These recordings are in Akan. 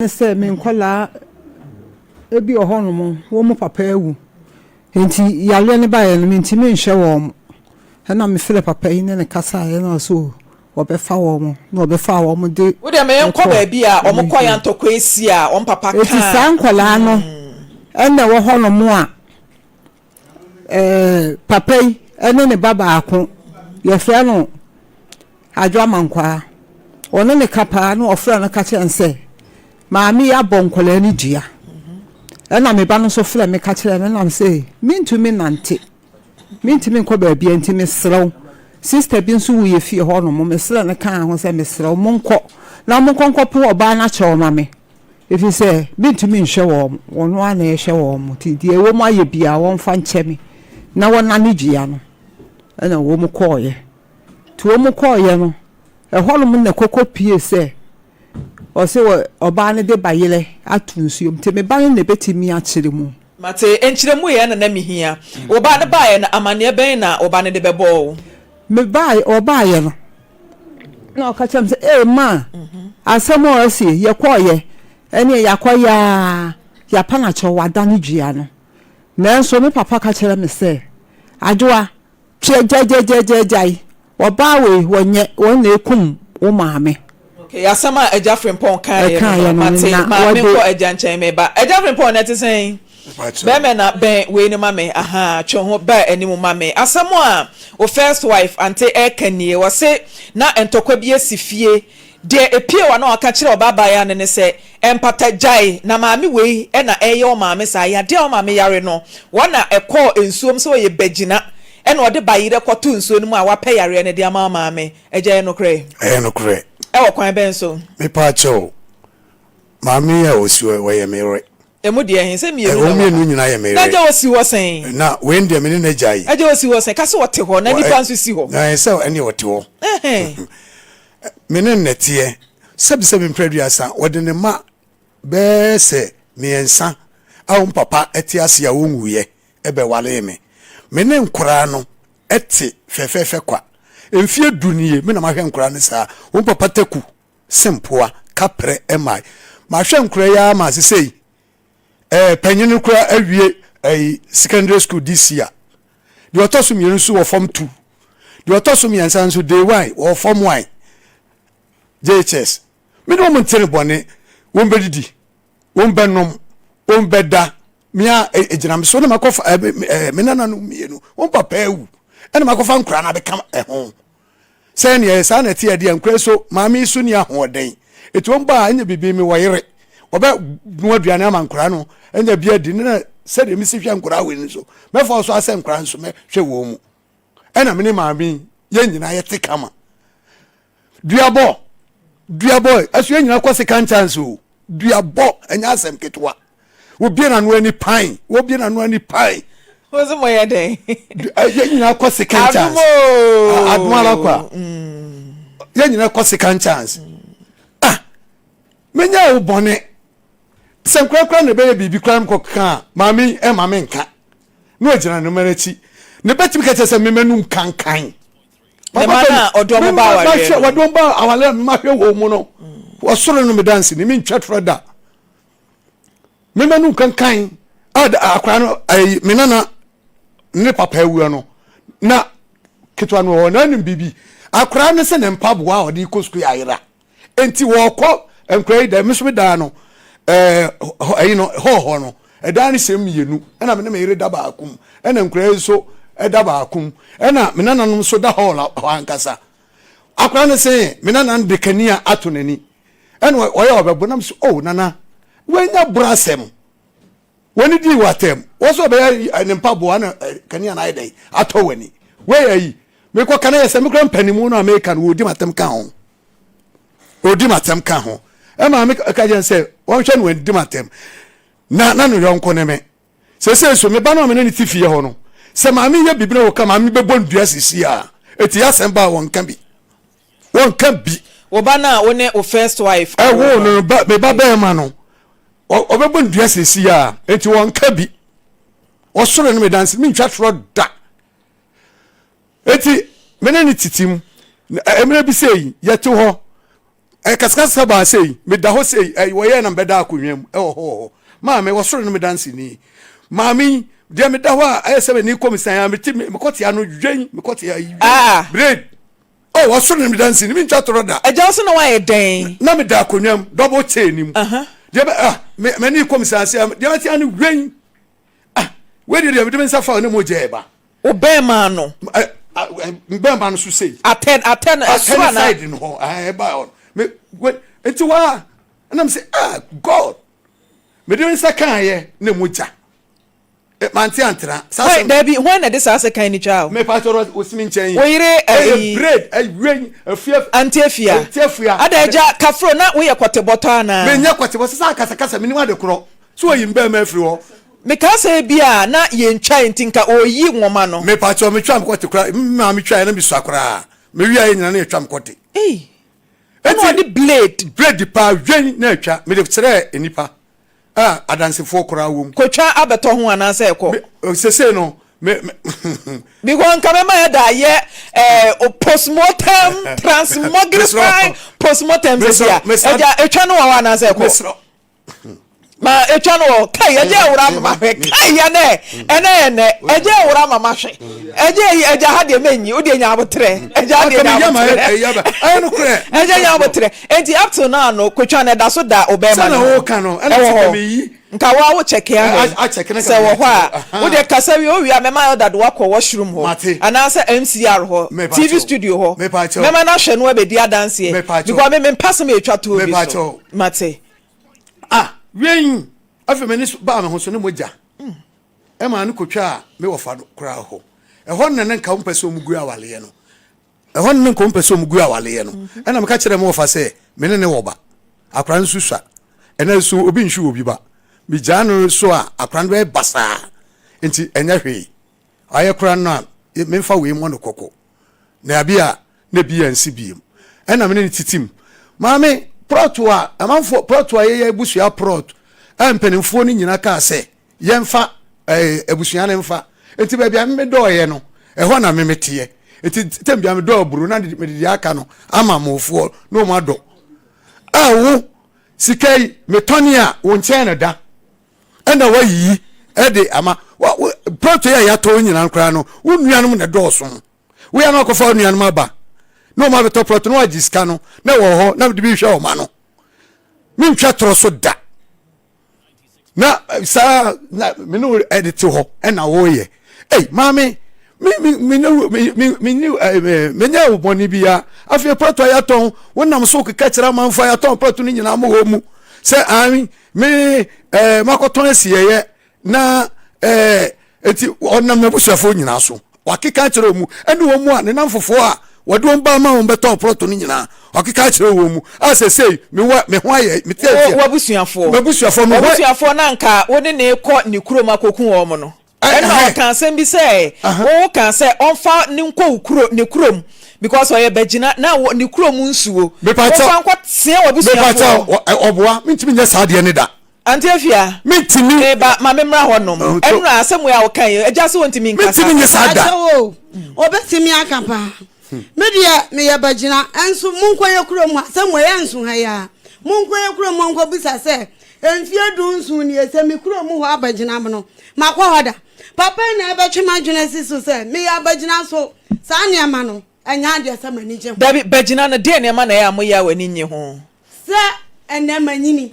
Ne sɛ me nkwadaa bi wɔ hɔnom, wɔn papa awu, nti yareɛ no baeɛ no mentumi nhwɛ wɔn. Ɛna mefrɛɛ papa yi ne no kasaeɛ na ɔse o ɔbɛfa wɔn, na ɔbɛfaa wɔn de Wo deɛ ma yɛnkɔ kɔɔ baabi a wɔn kɔeɛ a ntɔkwa asi a wɔn papa Enti kaa. saa nkwadaa no ɛna ɛwɔ hɔnom a ɛɛ papa yi ne ne ba baako yɛfrɛ no Adwo Amankwaa. Ɔne ne ka paa na ɔfrɛ no ka kyerɛ no sɛ maame yi abɔ nkwadaa no dua. Ɛna me ba no nso frɛ me ka kyerɛ no nam sɛ mentumi nante, mentumi nkɔ baabi nti mesrɛ wo. Sista bi nso wɔ yɛ fie hɔ nom, mesrɛ no kaa ho sɛ mesrɛ wo monkɔ na monkɔ nkɔpɛ ɔbaa no akyɛw ma me. Ɛfiri sɛ mentumi nhwɛ wɔn, wɔn ara na ɛhwɛ wɔn, nti deɛ wɔn ayɛ biara wɔmfa nkyɛ me na wɔnane dua no. Ɛna wɔn kɔɔeɛ. Nti wɔn kɔɔeɛ no, ɛhɔnom na koko pie sɛ ɔse wɔ ɔbaa no de bayerɛ ato nsuom, nti me ba no na ɛbɛtumi akyerɛ mu. Mate, nkyerɛmu yɛ na na mehia. Wo ba no baeɛ no, amanneɛ bɛn na wo ba no de bɛbɔɔ wo? Me baeɛ, ɔbaeɛ no, na ɔka kyerɛ me sɛ, ee ma, asɛm a ɔsi yɛkɔɔyɛ, ɛneɛ yɛakɔyɛ ara, yɛapa no akyɛw, wadane dua no. Nanso me papa ka kyerɛ me sɛ, Adwoa, twe gyagyagyagyagyae, ɔbaa wei, wɔnyɛ, wɔn na ekum wo maame. Okay, asɛm a Agya Frimpong kaeɛ no Ɛkaeɛ no, no, mate, na ma wɔde. menkɔ Agya nkyɛn meba. Agya Frimpong, na ɛte sɛn? Bɛrima na bɛn wei no ma me, ahaa, twe ho ba anim ma me. Asɛm a wo first wife ante ɛreka nie, ɔse na ntɔkwa bi asi fie, deɛ ɛpue w'ano a ɔka kyerɛ ɔbaabaayaa no ne sɛ, Mpata gyae, na maame wei na ɛreyɛ wo maame saa, yadeɛ a wo maame yare no, wɔn na ɛkɔɔ nsuom sɛ ɔyɛ bagyina, ɛna ɔde bayerɛ kɔtoo nsuo no mu a wapɛ yareɛ no de ama wo maame. Agya, ɛyɛ nokorɛ? Ɛyɛ nokorɛ. Ɛwɔ kwan bɛn so? Mepaakyɛw, maame yi a ɔsi hɔ yi, ɔyɛ me yere. Emu deɛ he? Sɛ mmienu Wɔn na ɛwɔ mmienu ha. nyinaa yɛ me Na yere. agya ɔsi hɔ sɛn? Na wei deɛ me ne no agyae. Agya ɔsi hɔ sɛn? Ka sɛ ɔte hɔ na nipa nso si hɔ. Na sɛ ɛneɛ ɔte hɔ. Ɛhɛn. Me ne no na ɛteɛ. Sɛbisɛbi mprɛ aduasa, ɔde ne mma bɛyɛ sɛ mmiɛnsa a wɔn papa te ase a wɔnwuiɛ bɛwaree me. Me ne nkoraa no te fɛfɛɛfɛ kwa. Mfeɛ du nie me na mahwɛ nkoraa no saa. Wɔn papa taku sempoa, kaprɛ mmae. Mahwɛ nkoraa yi ara ma sesei eh, panyin no koraa awie eh, secondary school this year. Deɛ ɔtɔ so mmienu nso wɔ form two. Deɛ ɔtɔ so mmiɛnsa nso day one wɔ form one JHS. Me ne wɔn nte no bɔne, wɔn bɛdidi, wɔn bɛnom, wɔn bɛda. Me a ɛgyina me so na makɔfa ɛ me nananom mmienu, wɔn papa awu, ɛna makɔfa nkoraa no abɛka ɛho. Sɛ neɛ saa na ɛte adeɛ nkora so maame yi so ni ahoɔden. Eti wɔn ba a ɛnyɛ bibi me wɔ yere. Wɔbɛ noa aduane ama nkoraa no ɛnyɛ bi adi ne na sɛdeɛ mesi hwɛ nkoraa wei no so mɛfa so asɛ nkoraa nso mɛhwɛ wɔn mu. Ɛna me ne maame yi yɛn nyinaa yɛte kama. Duabɔ duabɔ ɛso yɛn nyinaa kɔ second chance o. Duabɔ ɛnyɛ asɛm ketewa. Wobie n'ano ani pan wobie n'ano ani pan. Wọ́n sọ yẹ dẹ́n. Yɛn nyinaa kɔ second chance. Adum ara kwa. Yɛn nyinaa kɔ second chance. Ah menya wo bɔne sɛ nkorakora na ɛbɛyɛ biribi koraa mkɔ ka maame ɛma me nka na wagyina ne mma akyi ne bɛtumi ka kyerɛ sɛ mema num kankan. Ne mma no a ɔde wɔn ba awareɛ no. Wɔde wɔn ba awareɛ no mahwɛ wɔn mu no. Wɔsoro no me danse ne mentwa torɔ da. Mema num kankan a akora no ayi me nana ne papa awua no na ketewa no wɔ hɔ na anim biribi akora no sɛ ne mpaboa a ɔde kɔ sukuu ayera. Enti wɔkɔ nkura yi dɛm nso me dan no ɛɛ ɛyi no hɔɔ hɔ no ɛdan no hyɛ mmienu ɛna me ne me yere da baako mu ɛna nkura yi nso ɛda baako mu ɛna me nananom nso da hɔɔl hɔ ankasa akora no sɛ me nana no de kanea ato n'ani ɛna ɔyɛ ɔbɛbo nam so oh nana wɔanya boro asɛm W'ani dii w'atɛm. Wɔ sɛ ɔbɛyɛ ne mpaboa na kanea no ayɛ dɛn atɔ w'ani. Wei ayi. Mekɔ ka na yɛ sɛ mekura mpanimu no a meka no wɔdi m'atɛm ka ho. Wɔdi m'atɛm ka ho. Ɛma me ka kyerɛ sɛ wɔnhwɛ no wɔndi m'atɛm. Na na no yɔnko ne me. Sɛsɛ so me ba no a me ne ne te fie hɔ no sɛ maame yɛ biribi na wɔka maame bɛbɔ ndua sisi a ɛti asɛm ba a wɔnka bi. Wɔnka bi. Wo ba no a wo ne wo first wife ɛwoo no no me ba bɛrima no ɔbɛbɔ no dua sɛsi a nti wɔnka bi ɔsoro no medanse mentwa torɔ da enti me ne ne tete mu mmerɛ bi sɛ yi yɛte hɔ Ɛkasakasa baa sei, meda hɔ sei, ɛyi wɔyɛɛ na mebɛda akonnwa mu ɛwɔ hɔ wɔ hɔ. Maame, wɔ soro no me danseni. Maame yi, deɛ meda hɔ a ɛyɛ sɛ m'ani kɔ me san a, mete mekɔtea no dwen, mekɔtea yi dwen, Ah. braid. Oh, wɔ soro no me danseni, mentwa torɔ da. Agya wo so na woayɛ dɛn? Na meda akonnwa mu, double chair ni mu. Aha. Deɛ bɛ, ah, me, m'ani kɔ me san ase a, deɛ mɛte ano dwen. Ah, wei deɛ deɛ mede me nsa fa ne mogya ɛba. Wo bɛɛma no. Bɛɛma no so sei. Atɛ atɛ no ɛsoro ana. Atɛ side no hɔ ɛba hɔ me we nti waa ɛna me sɛ ah God mede me nsa kan yɛ ne mogya mante antena. Hwan dabi hwan na ɛde saa sekan no twaa o. Me pa kyerɛ osi me nkyɛn yi. Wo yere ɛyi. Ɛyɛ braid ɛwɛn afia. Ante afia. Ante afia. Ada agya kafro na woyɛ kɔtebɔtɔ anaa. Menyɛ kɔtebɔ sɛ sɛ akasakasa menim ade korɔ so oyi mbɛɛma afiri hɔ. Mekaa sɛ ebia na yɛntwae nti nka ɔreyi nwoma no. Mepakyɛw metwaa me kɔte koraa me maame twae na mesua koraa mewiaeɛ nyina na yɛtwa me kɔte. Ei ɛna ɔde blade. Blade paa wɛn na atwa mede kyerɛɛ nnipa a adansefoɔ koraa wom. Kotwa abɛtɔ ho anaasɛ ɛkɔ. Me sesei no me me. Because nka mɛma yɛda ayɛ eh, postmortem transmogrify postmortem sɛsi a ɛgya etwa no wɔ hɔ anaasɛ ɛkɔ. Ma etwa no wɔ kai ɛgya ɛwura ama ma hwɛ kai yɛ nɛ ɛnɛ yɛ nɛ ɛgya ɛwura ama ma hwɛ ɛgya yi ɛgya ha deɛ mɛ nyi o deɛ nya abotrɛ ɛgya ha deɛ nya abotrɛ ɛgya nya abotrɛ eti up till now no kotwa no ɛda so da ɔbɛrima no ɛwɔ hɔ nka wo awo kyɛkɛ ahwɛ sɛ wɔ hɔ a wo deɛ kasa wie owie a mɛma elder de wakɔ washroom hɔ anaasɛ MCR hɔ TV studio hɔ mɛma no ahwɛ no abɛdi adanseɛ because me mempɛ asɛm a ɛtwa toɔ bi so mate. Ah, wien! Afei m'ani so baa me ho so ne mogya ɛmaa no kotwaa me wɔfa no koraa hɔ. Ɛhɔ no na na nka wɔmpɛ sɛ wɔgu awaleɛ no. Ɛhɔ no na nka wɔmpɛ sɛ wɔgu awaleɛ no. Ɛna meka kyerɛɛ me wɔfa sɛ me ne ne wɔ ba. Akora no nso sua. Ɛna nso obi nhwe obi ba. Megyaa no so a akora no bɛyɛ basaa. Nti ɛnyɛ hwee. Ayɛ koraa no a memfa wei mmɔ no kɔkɔ. Na bi a na bi ansi biem. Ɛna me ne no titim. Maame, prɔto a amanfoɔ prɔto a yɛyɛ abusua prɔt a mpanimfoɔ no nyina kaa sɛ yɛmfa ɛɛ abusua no mfa. Nti baabi a me dɔɔyɛ no, ɛhɔ na me meteɛ. Nti tɛm bia medɔ aburo na mede deɛ aka no ama mofoɔ na wɔn adɔ. A wo sika yi metɔne a wo nkyɛn na da. Ɛna wayiyi ɛde ama. Prɔto yi a yɛatɔ nyinaa koraa no, wo nuanom na ɛdɔɔso. Woyɛ na wakɔfa wo nuanom aba na wɔn abɛtɔ prɔto na wagye sika no na ɛwɔ hɔ na mede bi hwɛ wɔn ano. Mentwa torɔ so da. Na eh, saa na me ne wo ɛde te hɔ ɛna wɔreyɛ. Ei maame me me me ne me me me ne eh, me nyɛ wo bɔne bia. Afei prɔto a yɛatɔn wonam so keka kyerɛ amanfo a yɛatɔn prɔto no nyinaa mo wɔ mu sɛ an me eh, makɔtɔn asieyɛ Na ɛɛ eti ɔnam n'abusuafoɔ nyinaa so wakeka akyerɛ wɔn mu ɛne wɔn mu a ne namfofoɔ a wɔde wɔn ba ama wɔn bɛtɔn prɔto no nyinaa wakeka akyerɛ wɔn mu a sɛsɛi mewɔ me ho ayɛ me te aseɛ. W'abusuafoɔ. M'abusuafoɔ me ho. W'abusuafoɔ na anka wo ne ne kɔ ne kurom akɔku wɔn no. Ɛna ɔka asɛm bi sɛ wo ka sɛ ɔmfa ne nkɔ wo kuro ne kurom because ɔyɛ bɛgyina na ne kurom nsuo. Wɔmfa nkɔ teɛ w'abusuafoɔ. Mepakyɛw ɔboa mentumi nyɛ saa adeɛ ne da. Auntie Afia, Mentumi. Me ba, ma me mmra hɔ nom. Ɛnora, asɛm wei a woka yi, agya se ontumi nka saa Mentumi nyɛ saa da. Akyɛw o, obetumi aka paa. Me deɛ, meyɛ bagyina, nso monkɔ yɛ kurom hɔ, asɛm wei ɛnso ha yi ara. Monkɔ yɛ kurom hɔ nkɔbisa sɛ, mfeɛ dunson nie, sɛ me kurom hɔ abagyina no, makɔ hɔ da. Papa yi na ɛbɛtwe m'adwene asi so sɛ meyɛ abagyina so saa nneɛma no, ɛnyɛ adeɛ sɛ m'ani gye ho. Dabi, bagyina no, deɛn nneɛma na ɛyɛ a moyɛ a w'ani nnye ho? Sɛ ɛnnɛ manyini,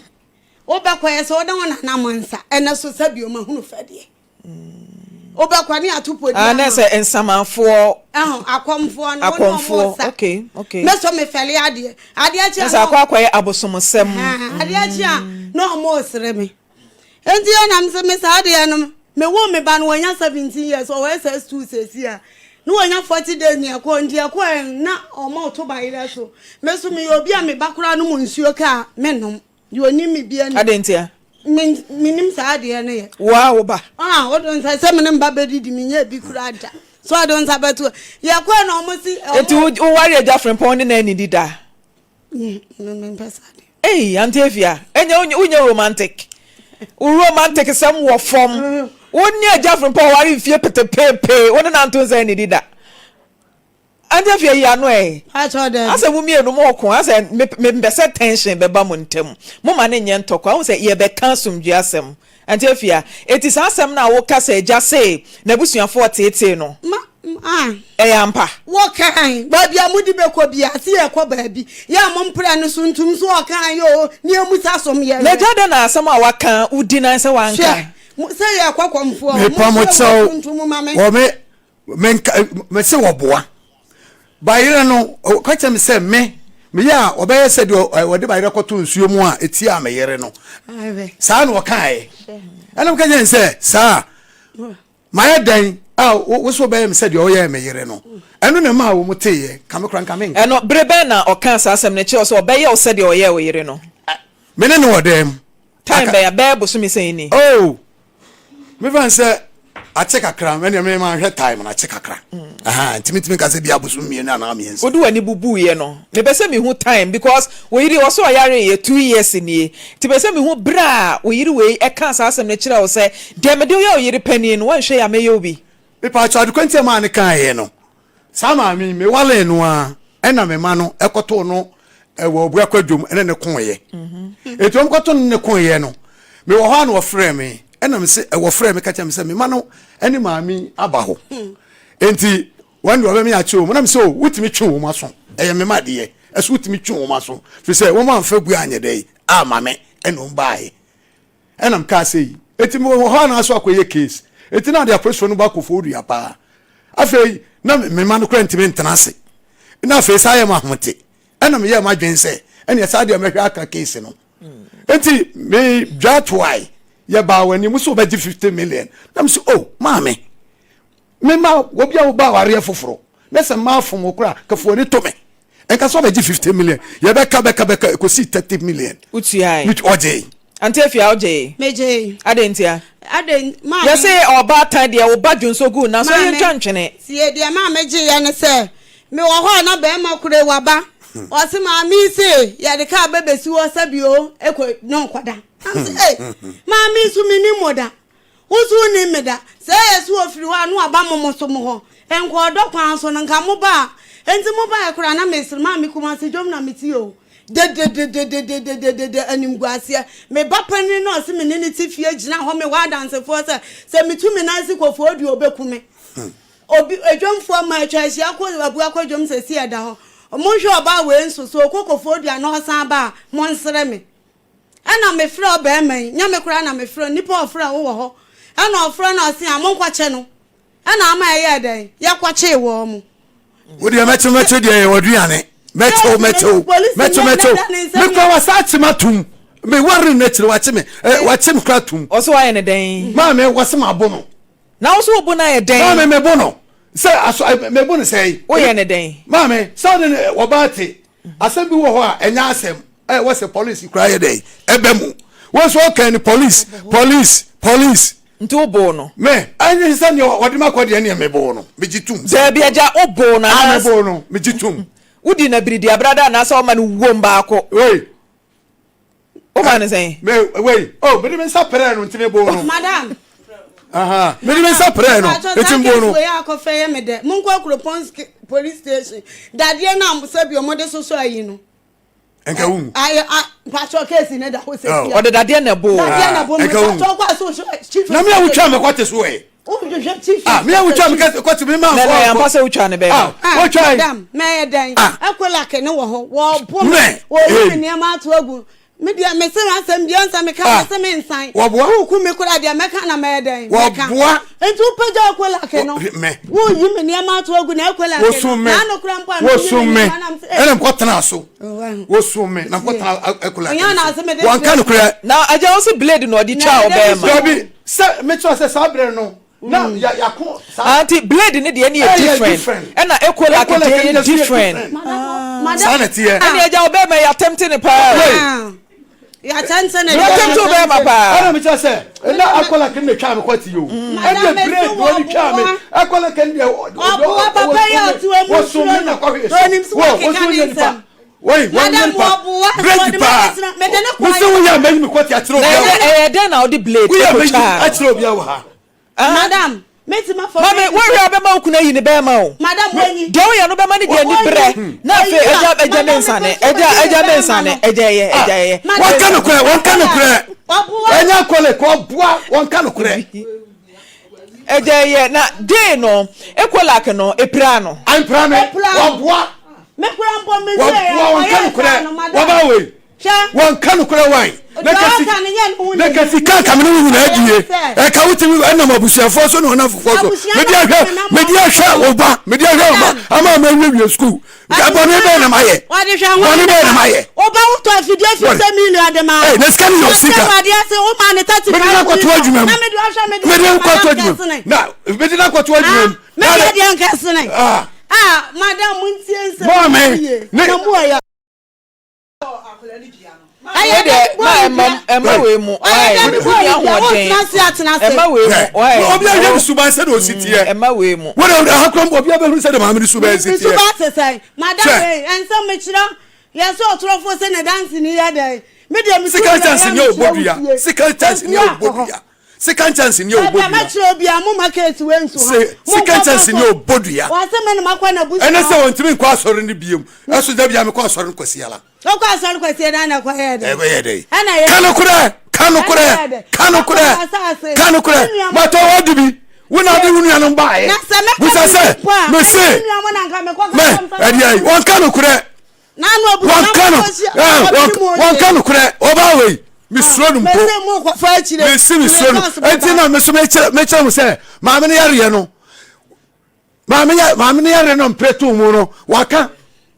Wobɛkɔ yɛ sɛ wode wo nana mo nsa ɛnɛ so sɛ bio mahunu fɛdeɛ. Wobɛkɔ ne ato podi ama. Ah, sɛ nsamanfoɔ. Ɛho akɔmfoɔ no. Akɔmfoɔ okay okay. Mɛsɔ mefɛle adeɛ. Adeɛ kye a. Ɛsɛ akɔ akɔyɛ abosomsɛm. Adeɛ kye a na ɔmo resere me. Enti ɛnam sɛ me saa adeɛ no me wo me ba no wanya 17 years ɔwɔ SS2 sɛsi a na wanya 40 days ne ɛkɔ nti ɛkɔ ɛ na ɔmo to bayerɛ so. Me so meyɛ obi a me ba koraa no mu nsuo kaa me nom. Deɛ ɔnim me bia nim. Adɛn ntia? Me menim saa adeɛ no yɛ. Wo a wo ba. Ah, wode nsa sɛ me ne mba bɛdidi menyɛ bi koraa da. So ɔde nsa bɛto yɛkɔɛ na ɔmo si. Eti wo ware agya frempɔn ne na anidi da? Mempɛ saa deɛ. Ei, Auntie Afia, ɛnyɛ wonyɛ romantic. Wo romantic sɛm wɔ fam. Wo ne agya frempɔn ware mfie petepeepee, wo ne no anto nsa anidi da. Auntie Afia yi ano ɛ. Asɛ mo mmienu mo ko asɛ mepɛ sɛ tension bɛba mo ntam. Mo ma no nyɛ ntɔkwa. Wohu sɛ yɛbɛka asomdwie asɛm. Auntie Afia, eti saa asɛm no a woka sɛ agya se n'abusuafoɔ teetee no, Ma, ah. ɛyɛ ampa? Wɔkae, baabi a mode bɛkɔ biara, se yɛkɔ baabi, yɛ a mompra no so ntom so ɔkae oo, ne yɛmmisa som yɛhwɛ. N'agya dɛn na asɛm a waka wodi nan sɛ wanka? Hwɛ, mo, sɛ yɛkɔ kɔmfoɔ hɔ, Mepa mo monhwɛ kyɛw, wɔ tuntum ma me. wɔ me, menka, mese wɔboa. Bayerɛ no, ɔka kyerɛ me sɛ me, meyɛ a ɔbɛyɛ sɛ deɛ ɔde bayerɛ kɔto nsuo mu a ɛtiaa me yere no. Saa na ɔkaeɛ. Ɛna meka kyerɛ no sɛ, saa, mayɛ dɛn a wo so wobɛyɛ me sɛ deɛ ɔyɛɛ me yere no. Ɛno na ɛmaa wɔn teeɛ, nka me koraa nka menka. Ɛno, bere bɛn na ɔkaa saa asɛm no kyerɛɛ wo sɛ ɔbɛyɛ wo sɛdeɛ ɔyɛɛ wo yere no? Me ne no wɔ dan mu. Time bɛn a? Bɛyɛ bosome sɛn ni? Oh! Me fa sɛ akye kakra, ɛnna me ma hwɛ time na akye kakra. Aha, nti metumi ka sɛ bi abosom mmienu anaa mmiɛnsa. Wode w'ani bubuiɛ no, mepɛ sɛ mehu time because wo yere ɔsɛ ɔyareeɛ 2 years nie. Nti mepɛ sɛ mehu berɛ a wo yere wei ɛkaa saa asɛm no kyerɛɛ wo sɛ deɛ mede yɛ wo yere panin no woanhwɛ yie a mɛyɛ wo bi. Mepaakyɛw ade kwanti a maa no kaeɛ no, saa maame yi mewalee no ara ɛna me ma no ɛkɔtoo no ɛwɔ Obuakwa dwom ɛne ne koeɛ. Eti wɔn kɔto no ne koeɛ no, mewɔ hɔ a na wɔfrɛ me ɛna me se wɔfrɛ me ka kyerɛ me sɛ me ma no ɛne maame yi aba hɔ. Enti wɔn deɛ wɔbɛme akye wɔn na me sɛ o wotumi twe wɔn aso ɛyɛ me ma deɛ ɛso wotumi twe wɔn aso firi sɛ wɔn amfa bu anyɛ dɛ ama me ɛna wɔn baeɛ. Ɛna mekaa sei, enti mewɔ hɔ a na aso akɔyɛ case. Enti na ade apolisifoɔ no ba Koforidua paa. Afei na me mma no koraa ntumi ntena ase. Na afei saa yɛ me ahomete. Ɛna meyɛɛ m'adwene sɛ ɛneɛ saa deɛ mɛhwɛ aka case no. Enti me dwa toae, yɛbaa w'anim, wo sɛ wobɛgye 50 million. Na me sɛ, oh, maame, me ma obi a woba awareɛ foforɔ, na sɛ mmaa fom wo koraa, ka fa w'ani to me. Nka sɛ ɔbɛgye 50 million, yɛbɛka bɛka bɛka ɛkɔsii 30 million. Wotuae? Ɔgyee. Ante Afia wogyee? Megyee. Adɛn ntia? Adɛn, maame. Yɛse ɔbaatan deɛ wo ba dwonsɔ gu nanso ɛyɛ ntwa ntwene. Tie, deɛ maa megyeeɛ ne sɛ, mewɔ hɔ a na barima koro yi waba, ɔse maame yi se yɛde kaa bɛbɛsi hɔ sɛbi o, ɛkɔ na ɔkɔda. Na mese ei, maame yi so mennim wo da. Wo nso wonnim me da. Sɛ ɛyɛ sɛ wɔfiri hɔ a, na wɔaba mo mo so mo hɔ. Nka ɔdɔ kwan so no, nka moba a. Enti mobaeɛ koraa na mesere. Maame Kumasi dwom na metie o. Dededededededede animguaseɛ. Me ba panin no a ɔse me ne no te fie gyina hɔ mewɔ adansefoɔ sɛ, sɛ metu me nan si Kofoɔ dua a ɔbɛku me. Obi, dwomfoɔ mma atwa ahyia kɔ abua kɔ dwom sɛsi ɛda hɔ. Monhwɛ ɔbaa wei nso, sɛ ɔkɔ Kofoɔ dua na ɔsan ba a, monsere me. Ɛna me frɛ ɔbarima yi, nyɛ me koraa na me frɛ no, nipa a ɔfrɛ wo wɔ hɔ, ɛna ɔfrɛ no ɔse a monkɔkye no, ɛna ama ɛyɛɛ dɛn, yɛkɔkyee wɔn mo. Wo deɛ mɛkyew mɛkyew deɛ yɛ w'aduane mɛkyew mɛkyew mɛkyew mɛkyew me kura wasa akye ma tum me ware no akyire wakye me ɛ wakye me kura tum. Ɔsɛ wayɛ ne dɛn. Maame wɔse ma bo no. Na wo so wo bo no ayɛ dɛn. Maame me bo no sɛ aso me bo no sɛn. Woyɛ ne dɛn. Maame sɛ ɔne ne ɔbaa te Asɛm bi wɔ hɔ a ɛnyɛ asɛm a ɛwɔ sɛ police koraa yɛ dɛn ɛbɛ mu. Wɔn nso ɔkan ni police police police. Nti wo boo no? Me ɛnyɛ sɛ nea ɔde ma kɔ deɛ neɛ me boo no me gye tum. Daabi agya wo boo no anaa? Ah me boo no me gye tum. Wo di no abiridi abrada anaasɛ ɔma no wom baako? Wei. Wo maa no sɛn? Me wei oh mede me nsa pɛrɛɛ no nti me boo no. Madam. Aha mede me nsa pɛrɛɛ no nti me boo no. Wei akɔfɛ yɛ me dɛ monkɔ Akuropɔn police station dadeɛ no a sɛbi ɔmo de soso ayi no. Nka wo nwu. Ayɛ a mpatsɔ keesi ne da hɔ sɛ fia. Ɔde dadeɛ na ɛboo. Dadeɛ na ɛboo me mpatsɔ kɔ aso chief. Na me a wotwa me kɔte so ɛ. Wohwehwɛ chief. Ah me a wotwa me kɔte me ma nfɔ. Nana yɛn mpa sɛ wotwa ne bɛɛma. Ah madam mɛyɛ dɛn. Ekolak ne wɔ hɔ wɔbo me wɔyi me nneɛma ato agu me deɛ mese asɛm bia nsa meka ah. mese me nsan woku me koraa deɛ mɛka na mɛyɛ dɛn mɛka nti wopagya ekolak no woyi me nneɛma ato agu na ekolak no na ano koraa mpo a na woyi me nneɛma nam sɛ ɛna mkɔtena so wosu me na mkɔtena ekolak no wɔnka no koraa na agya wo se blade na ɔde twa ɔbɛɛma dabi Sɛ mekyerɛ sɛ saa berɛ no na mm. yɛako saa. Ah, nti blade ne deɛ ne yɛ different ɛna ekolak deɛ yɛ different. Saa na teɛ. Ɛna agya ɔbɛɛma yɛ atɛmte ne paa. Yɛatɛmte ne yɛatɛmte ɔbɛɛma paa. Ɛna mekyerɛ sɛ ɛna ekolak ne twa me kɔte yi o. Ɛna blade na ɔde twa me ekolak ne deɛ ɔboa papa yɛ ɔte wɔn mu suro no onim so wɔkeka ne nsɛm. Wei, wɔn Madam nyɛ nipa. wɔboa Blade wɔde paa. ma mede ne Wo kwan sɛ woyɛ a mɛyi me kɔte akyerɛ Na obiara ɛyɛ wɔ ha. ɛyɛ dɛn na wode blade Woyɛ a mɛyi kotwaa no? akyerɛ obiara wɔ ha. Madam. Mame, woahwɛ a wobɛma wo kunu ayi ne bɛrima o. Deɛ woyɛ no bɛma ne deɛ ani berɛ. Na afei agya agya me nsane, agya agya me nsane, agya ɛyɛ, agya ɛyɛ. Wɔnka nokorɛ, wɔnka nokorɛ. Ɛnyɛ kɔle kɔ ɔboa, wɔnka nokorɛ. Agya ɛyɛ na dee no, ekolak no, epira no. Ampira me, wɔboa. Wɔboa, wɔnka nokorɛ. Wɔba wei. Wɔnka nokorɛ wan? Na ka sika nka mene wo nyinaa die. Ɛka wotumi ɛnam abusuafoɔ so ne wɔn afofoɔ so. Mede ahwɛ mede ahwɛ wo ba mede ahwɛ wo ba ama ma awiewie sukuu. Bɔne bɛn na mayɛ? Bɔne bɛn na mayɛ? Ɔba wotɔ afidie 50 million de ma. Ɛy na sika no yɛ sika. Mede no akɔto adwuma mu. Mede no akɔto adwuma mu. Na mede no akɔto adwuma mu. Mede deɛ nkɛsene. Ah, madam muntie nsɛm. Maame ne. Na mu ɔyɛ. Wei deɛ ma ɛma ɛma wei mu ɔyɛ wonni ahoɔden ɛma wei mu ɔyɛ obi ahwɛ ne suban sɛ de osi teɛ ɛma wei mu wɔn a aha kura obi abɛhunu sɛ de maame ne suban si teɛ suban te sɛ madam wei ɛnsɛm mekyerɛ yɛ sɛ ɔtorɔfoɔ sɛ ne danse ni yɛ dɛn me deɛ me sika chance ni ɔbɔ dua sika chance ni ɔbɔ dua Sika nkyɛnse ni ɔbɔ dua. Mɛkyerɛ obi a mo ma keesi wei nso ha. Sika nkyɛnse ni ɔbɔ dua. Wɔn me na makɔ na busu. Ɛnɛ sɛ wɔntumi nkɔ asɔre no biem. Ɛso da bia mekɔ asɔre no kwasiara. Ɔkɔ asɔre kwasiara na ɛkɔ yɛ dɛ. Ɛkɔ yɛ dɛ. Ɛna yɛ. Ka nokorɛ ka nokorɛ ka nokorɛ ka nokorɛ matɔ wɔ di bi. Wo na ade wo nuanom baayɛ. Busa sɛ mese mɛ ɛdeɛ wɔn ka nokorɛ. Wɔnka no wɔnka no korɛ ɔbaa wei mesuro no mpo mesi mesuro no enti na meso mekyerɛ mekyerɛ mo sɛ maame no yareɛ no maame yɛ maame no yareɛ no mpere to mu no waka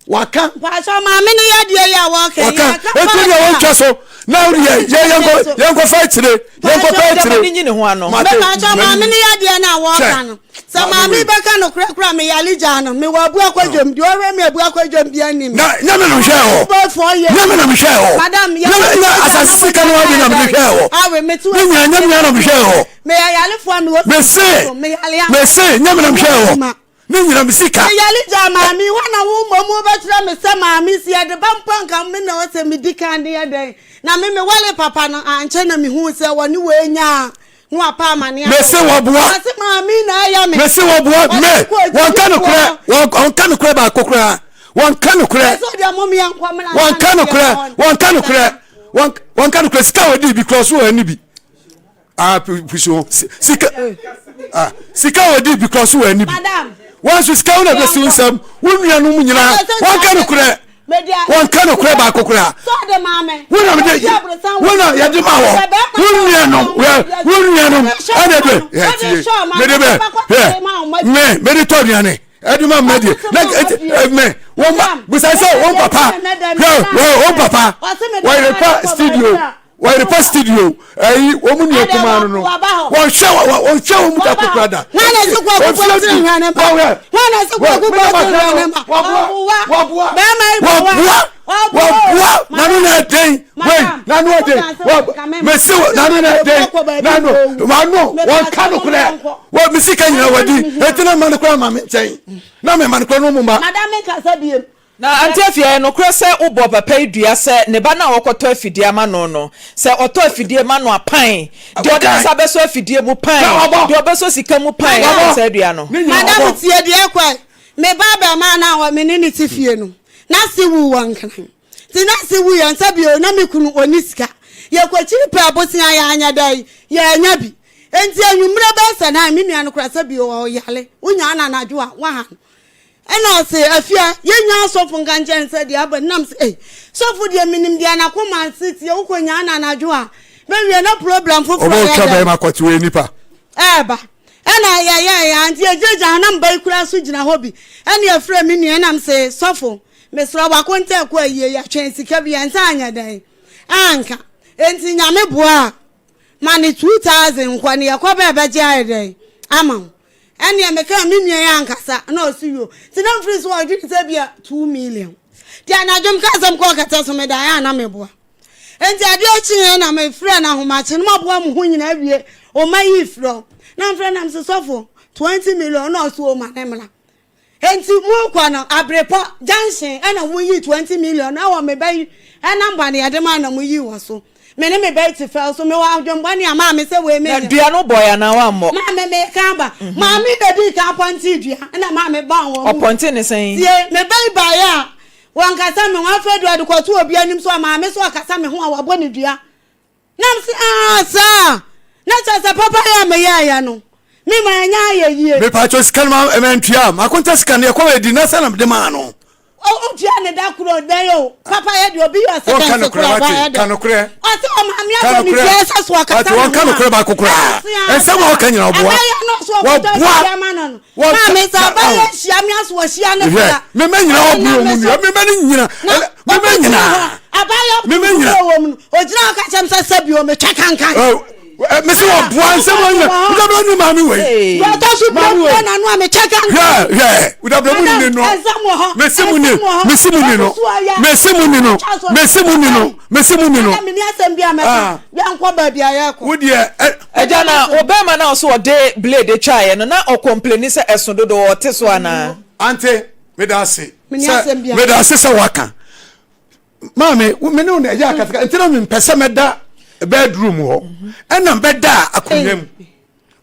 waka. Mpatsɔ maame no yadeɛ yi a wɔka yi waka eti deɛ wɔntwa so na deɛ yɛ yɛnkɔ yɛnkɔfa akyire yɛnkɔfa akyire. Mpatsɔ maame no yadeɛ no a wɔka no. Sɛ maame bɛka nokorɛ koraa me yale gyaa no mewɔ abu akwadwom deɛ ɔhwɛ me abu akwadwom bia nim na nyɛ me na mehwɛɛ hɔ nyɛ me na mehwɛɛ hɔ madam yɛ nyɛ asase sika no adi na mede hwɛɛ hɔ awe me to ne nyina nyɛ me na mehwɛɛ hɔ meyɛ yalefoɔ a mewɔ mese mese nyɛ me na mehwɛɛ hɔ ne nyina me sika me yale gyaa maame hɔ na wo mmom wobɛkyerɛ me sɛ maame si yɛde ba mpo anka me na ɔsɛ medi kan de yɛ dɛn na me mewale papa no ankyɛ na mehuu sɛ wɔne wei nyaa Na wapa amane ato. Mese wɔboa. Ɔse maame na ayɛ me. Mese wɔboa me. Wɔnka nokorɛ. Wɔnka nokorɛ baako koraa. Wɔnka nokorɛ. Wɔnka nokorɛ. Wɔnka nokorɛ. Wɔnka nokorɛ. Sika a wɔdi bi koraa so wɔn ani bi. Ah, pusi ho. Sika. Ah, sika a wɔdi bi koraa so wɔn ani bi. Wɔn nso sika wo na bɛsi wo nsam. Wo nuanom nyinaa. Wɔnka nokorɛ. Wɔnka nokorɛ baako koraa. Wo na mede wo na yɛde ma wɔ wo nuanom wo nuanom ɛna bɛ yɛ tie mede bɛ yɛ me mede tɔ aduane ɛde ma mma die na mɛ wɔn ba busa sɛ wɔn papa hwɛ wɔn papa wɔyere pa studio. Wɔyere pa studio ɛyi wɔn mu nua kumaa no no wɔnhwɛ wɔnhwɛ wɔn mu da kokora da. Hwan na ɛsɛ kwaku bɔ tiri hwɛ ne ba? Hwan na ɛsɛ kwaku bɔ tiri hwɛ ne ba? Wɔboa wɔboa bɛrima yi wɔboa wɔboa nanu na ɛden wei nanu ɛden wɔ mesi nanu na ɛden nanu nanu wɔn ka no korɛ wɔ mesi ka nyina wɔdi eti na mma no korɛ ma mi nkyɛn na mɛ ma no korɛ no mu ma. Madam mi nkasa biem. Na ante afei ɛyɛ nokorɛ sɛ wobɔɔ papa yi dua sɛ ne ba no a ɔkɔtɔ afidie ama no no, sɛ ɔtɔ afidie ma no a, pan, deɛ ɔde ne nsa bɛsɔ afidie mu, pan, deɛ ɔbɛsɔ sika mu, pan, wabɔ saa dua no. Madam tie deɛ ɛkɔɛ, me ba abarimaa no a me ne no te fie no, n'ase wuu wɔ Nkran. Nti n'ase wuiɛ nsa bio na me kunu ɔnni sika. Yɛkɔkyiri pɛɛ bosea yɛanyɛ dɛn? Yɛannya bi. Nti anwummerɛ bɛyɛ sɛ nine, me nua no koraa sɛ bio ɔyare, wonyaa no anadwo a, woaha no. Ɛna ɔse, Afia, yɛnnya asɔfo nka nkyerɛ no sɛ deɛ aba ni. Na mese, Ei, sɔfo deɛ menim deɛ n'akoma se tie, wokɔnyaa no anadwo a, bɛwie na problem foforɔ yɛ Ɔbɛtwa dɛn? bɛrima kɔte wɔ nipa. Ɛɛba. Ɛna yɛyɛɛ a, nti yɛgyinagyina hɔ, na mba yi koraa so gyina hɔ bi. Ɛna yɛfrɛɛ me nua, ɛna mese, Sɔfo, mesrɛ wo, akonta ɛkɔ ayie, yɛtwɛn sika bi, yɛn nsa anyɛ dɛn? Anka. Enti Nyame boa a, ma no 2000 nkɔ, ne yɛkɔ bɛ ɛbɛgye ayɛ dɛn? Ama wo. Ɛnneɛ mekaa me nua yi ankasa na ɔse yoo nti na mfiri so ɔdwene sɛ bia 2 million nti anadwo mekaa sɛ mekɔɔ kɛtɛ so medaeɛ a na meboa nti adeɛ kyeeɛ na mefrɛ no ahomakye no maboa mo ho nyinaa awie ɔma yi frɛ na mfrɛ nam se sɔfo 20 million na ɔse ɔma ne mmra nti mokɔ no abrepɔ junction ɛna moyi 20 million na wɔ me ba yi ɛnamba ne yɛde ma na moyi wɔ so. Me ne me bɛyi te fɛw so mewɔ adwembɔne a maame sɛ wei me Na dua no bɔe anaa wammɔ? Maame meka aba. Maame bɛdii kan pɔntee dua ɛna maame bɔn wɔn mu. Ɔpɔntee ne sɛn? Tie, me bɛyi baeɛ a wankasa me ho afei deɛ ɔde kɔto obi anim so a maame so ɔkasa me ho a wabɔ ne dua. Na mese aa saa na kyerɛ sɛ papa yɛ a meyɛɛyɛ no me ma ɛnyɛ ayɛ yie. Mepatwɔ sika no ma mantua makonta sika no yɛkɔ adi na sɛ na mede maa no. Wotua ne da koro dɛn o papa yɛ deɛ obi yɛ ɔsɛ kɛnse koro aba yɛ dɛ ɔsɛ ɔmaame abɔ ne dua ɛsɛ so ɔkasa ne ho a wɔnka nokorɛ baako koraa nsɛm a ɔka nyina ɔboa ɛbɛyɛ no so ɔkɔtɔ wɔboa ama no no maame sɛ ɔbɛyɛ hyia me aso ɔhyia ne kora mema nyina ɔboa mu nua mema ne nyina mema nyina abayɛ wɔ mu no ogyina hɔ ka kyerɛ me sɛ sɛ bio metwa kankan mese wɔboa nsɛm wɔ nyina wodabra ne maame wei ɔtɔ so bio na no a metwa kankan hwɛ hwɛ wodabra mu ni no mese mu ni mese mu ni no mese mu ni no mese mu ni no mese mu ni no mene asɛm bi a mɛka yɛnkɔ baabi a yɛkɔ wodeɛ Agya na ɔbɛrima no a ɔso ɔde blade twaeɛ no na ɔkɔmpleni sɛ ɛso dodo ɔte so anaa? Ante meda ase sɛ meda ase sɛ waka maame me ne wo na ɛyɛ akasaka nti na mempɛ sɛ mɛda bedroom hɔ ɛna mɛda akonnwa mu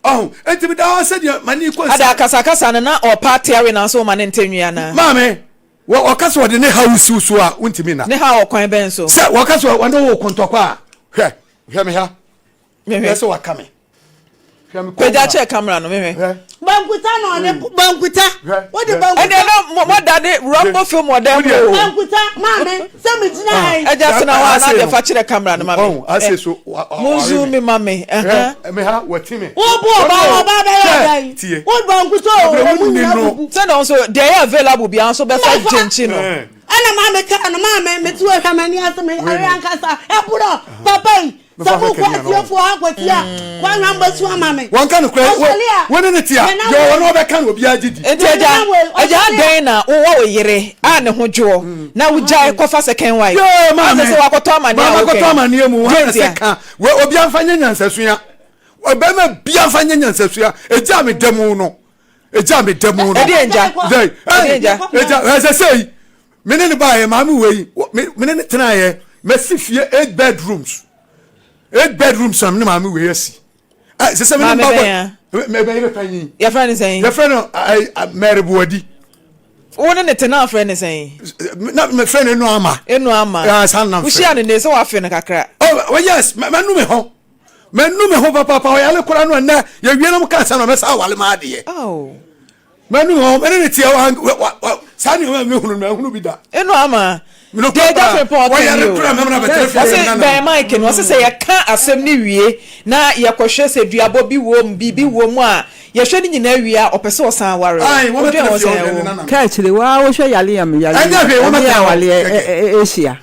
ɔho nti meda hɔ sɛdeɛ m'ani kɔ ada akasakasa no na ɔpa ate awe nanso woma ne nte nwi anaa? Maame wɔka sɛ wɔde ne haw siw so a wontumi na ne haw ɔkwan bɛn so? Sɛ wɔka sɛ wɔne wo kontɔkwa a hwɛ hwɛ me ha Mehwɛ sɛ waka me. Hwɛ me kɔn. Pagya kyerɛ camera no mehwɛ. Bankuta na ɔne mm. bankuta. Wode bankuta. Ɛdeɛ na mo da de Rambo film wɔ dɛm o. Bankuta maame sɛ me gyina ha yi. Ɛgya tena hɔ a na deɛ fa kyerɛ camera no ma me. Ase so. Mo zoom mi ma me. Me ha wɔti me. Wo bu ɔba ɔba bɛyɛ ɔda yi. Wo bankuta o ɔmu nyina bubu. Sɛ na nso deɛ ɛyɛ available bi nso bɛfa gyenkyi no. Ɛna maame kaa no maame me ti wɔ hwɛ m'ani ase me yare ankasa ɛborɔ papa yi. Sɛ mokɔ atiefoɔ hɔ akɔtie a, wɔanhwɛ mbɛsu ama me. Wɔnka nokorɛ, wo ne no te a, deɛ ɔwɔ no ɔbɛka no obiara gye di. Nti agya, agya adɛn na wowɔ wo yere a ne ho dwoɔ na wogyae kɔfa second wife? Yee maame, Asɛ sɛ wakɔtɔ amaneɛ a maame akɔtɔ wokɛn. amaneɛ mu, Deɛ hwan na ntia? sɛ ka, wei obiara mfa nyɛ nyansasua, ɔbarima biara mfa nyɛ nyansasua, egya a meda mu no, egya a meda mu no. Ɛdeɛn gya? Dɛn? Ɛdeɛn gya? Egya, ɛsɛ sɛ Me ne no baeɛ, maame wei, me ne no tenaeɛ, masi fie eight bedrooms, eight bedrooms na me ne maame wei asi. Sɛ sɛ me ne Maame bɛn a? Mɛ yere panyin. Yɛfrɛ no sɛn? Yɛfrɛ no Mary Buadi. Wo ne ne te na afrɛ ne sɛn? Na mefrɛ no Enu Ama. Enu Ama. Yeah, saa na mfrɛ. Wohyia no ne sɛ wafe no kakra. Oh, well, yes, manu me ho. Manu me ho papaapa, ɔyare koraa no ɛnɛ yɛwie no mo ka sɛ na mɛsa awale ma adeɛ. Oh. Manu hɔ, mene ne teɛ wa saa nneɛma a mehunu no mahunu bi da. Eno ama deɛ agya Frimpong ɔka ni o. Ɔse bɛn mic no, ɔse sɛ yɛka asɛm no wie na yɛkɔhwɛ sɛ duabɔ bi wom, biribi wom a, yɛhwɛ ne nyinaa wie a, ɔpɛ sɛ ɔsan ware wo. Wodwen ho sɛn wo? Ka akyire, waa wohwɛ yale a meyale yi, ɛne awaleɛ ɛhyia.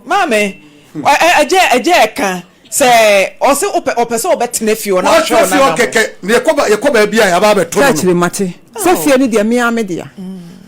Maame, ɛgya ɛgya ɛka. Sɛ ɔse wopɛ ɔpɛ sɛ ɔbɛtena fie hɔ na ɔhwɛ wo Ɔtena fie hɔ nana kɛkɛ na yɛkɔ ba yɛkɔ baabi a yɛaba abɛto no no. Kyerɛkyerɛ mate sɛ fie no deɛ me ara me dea.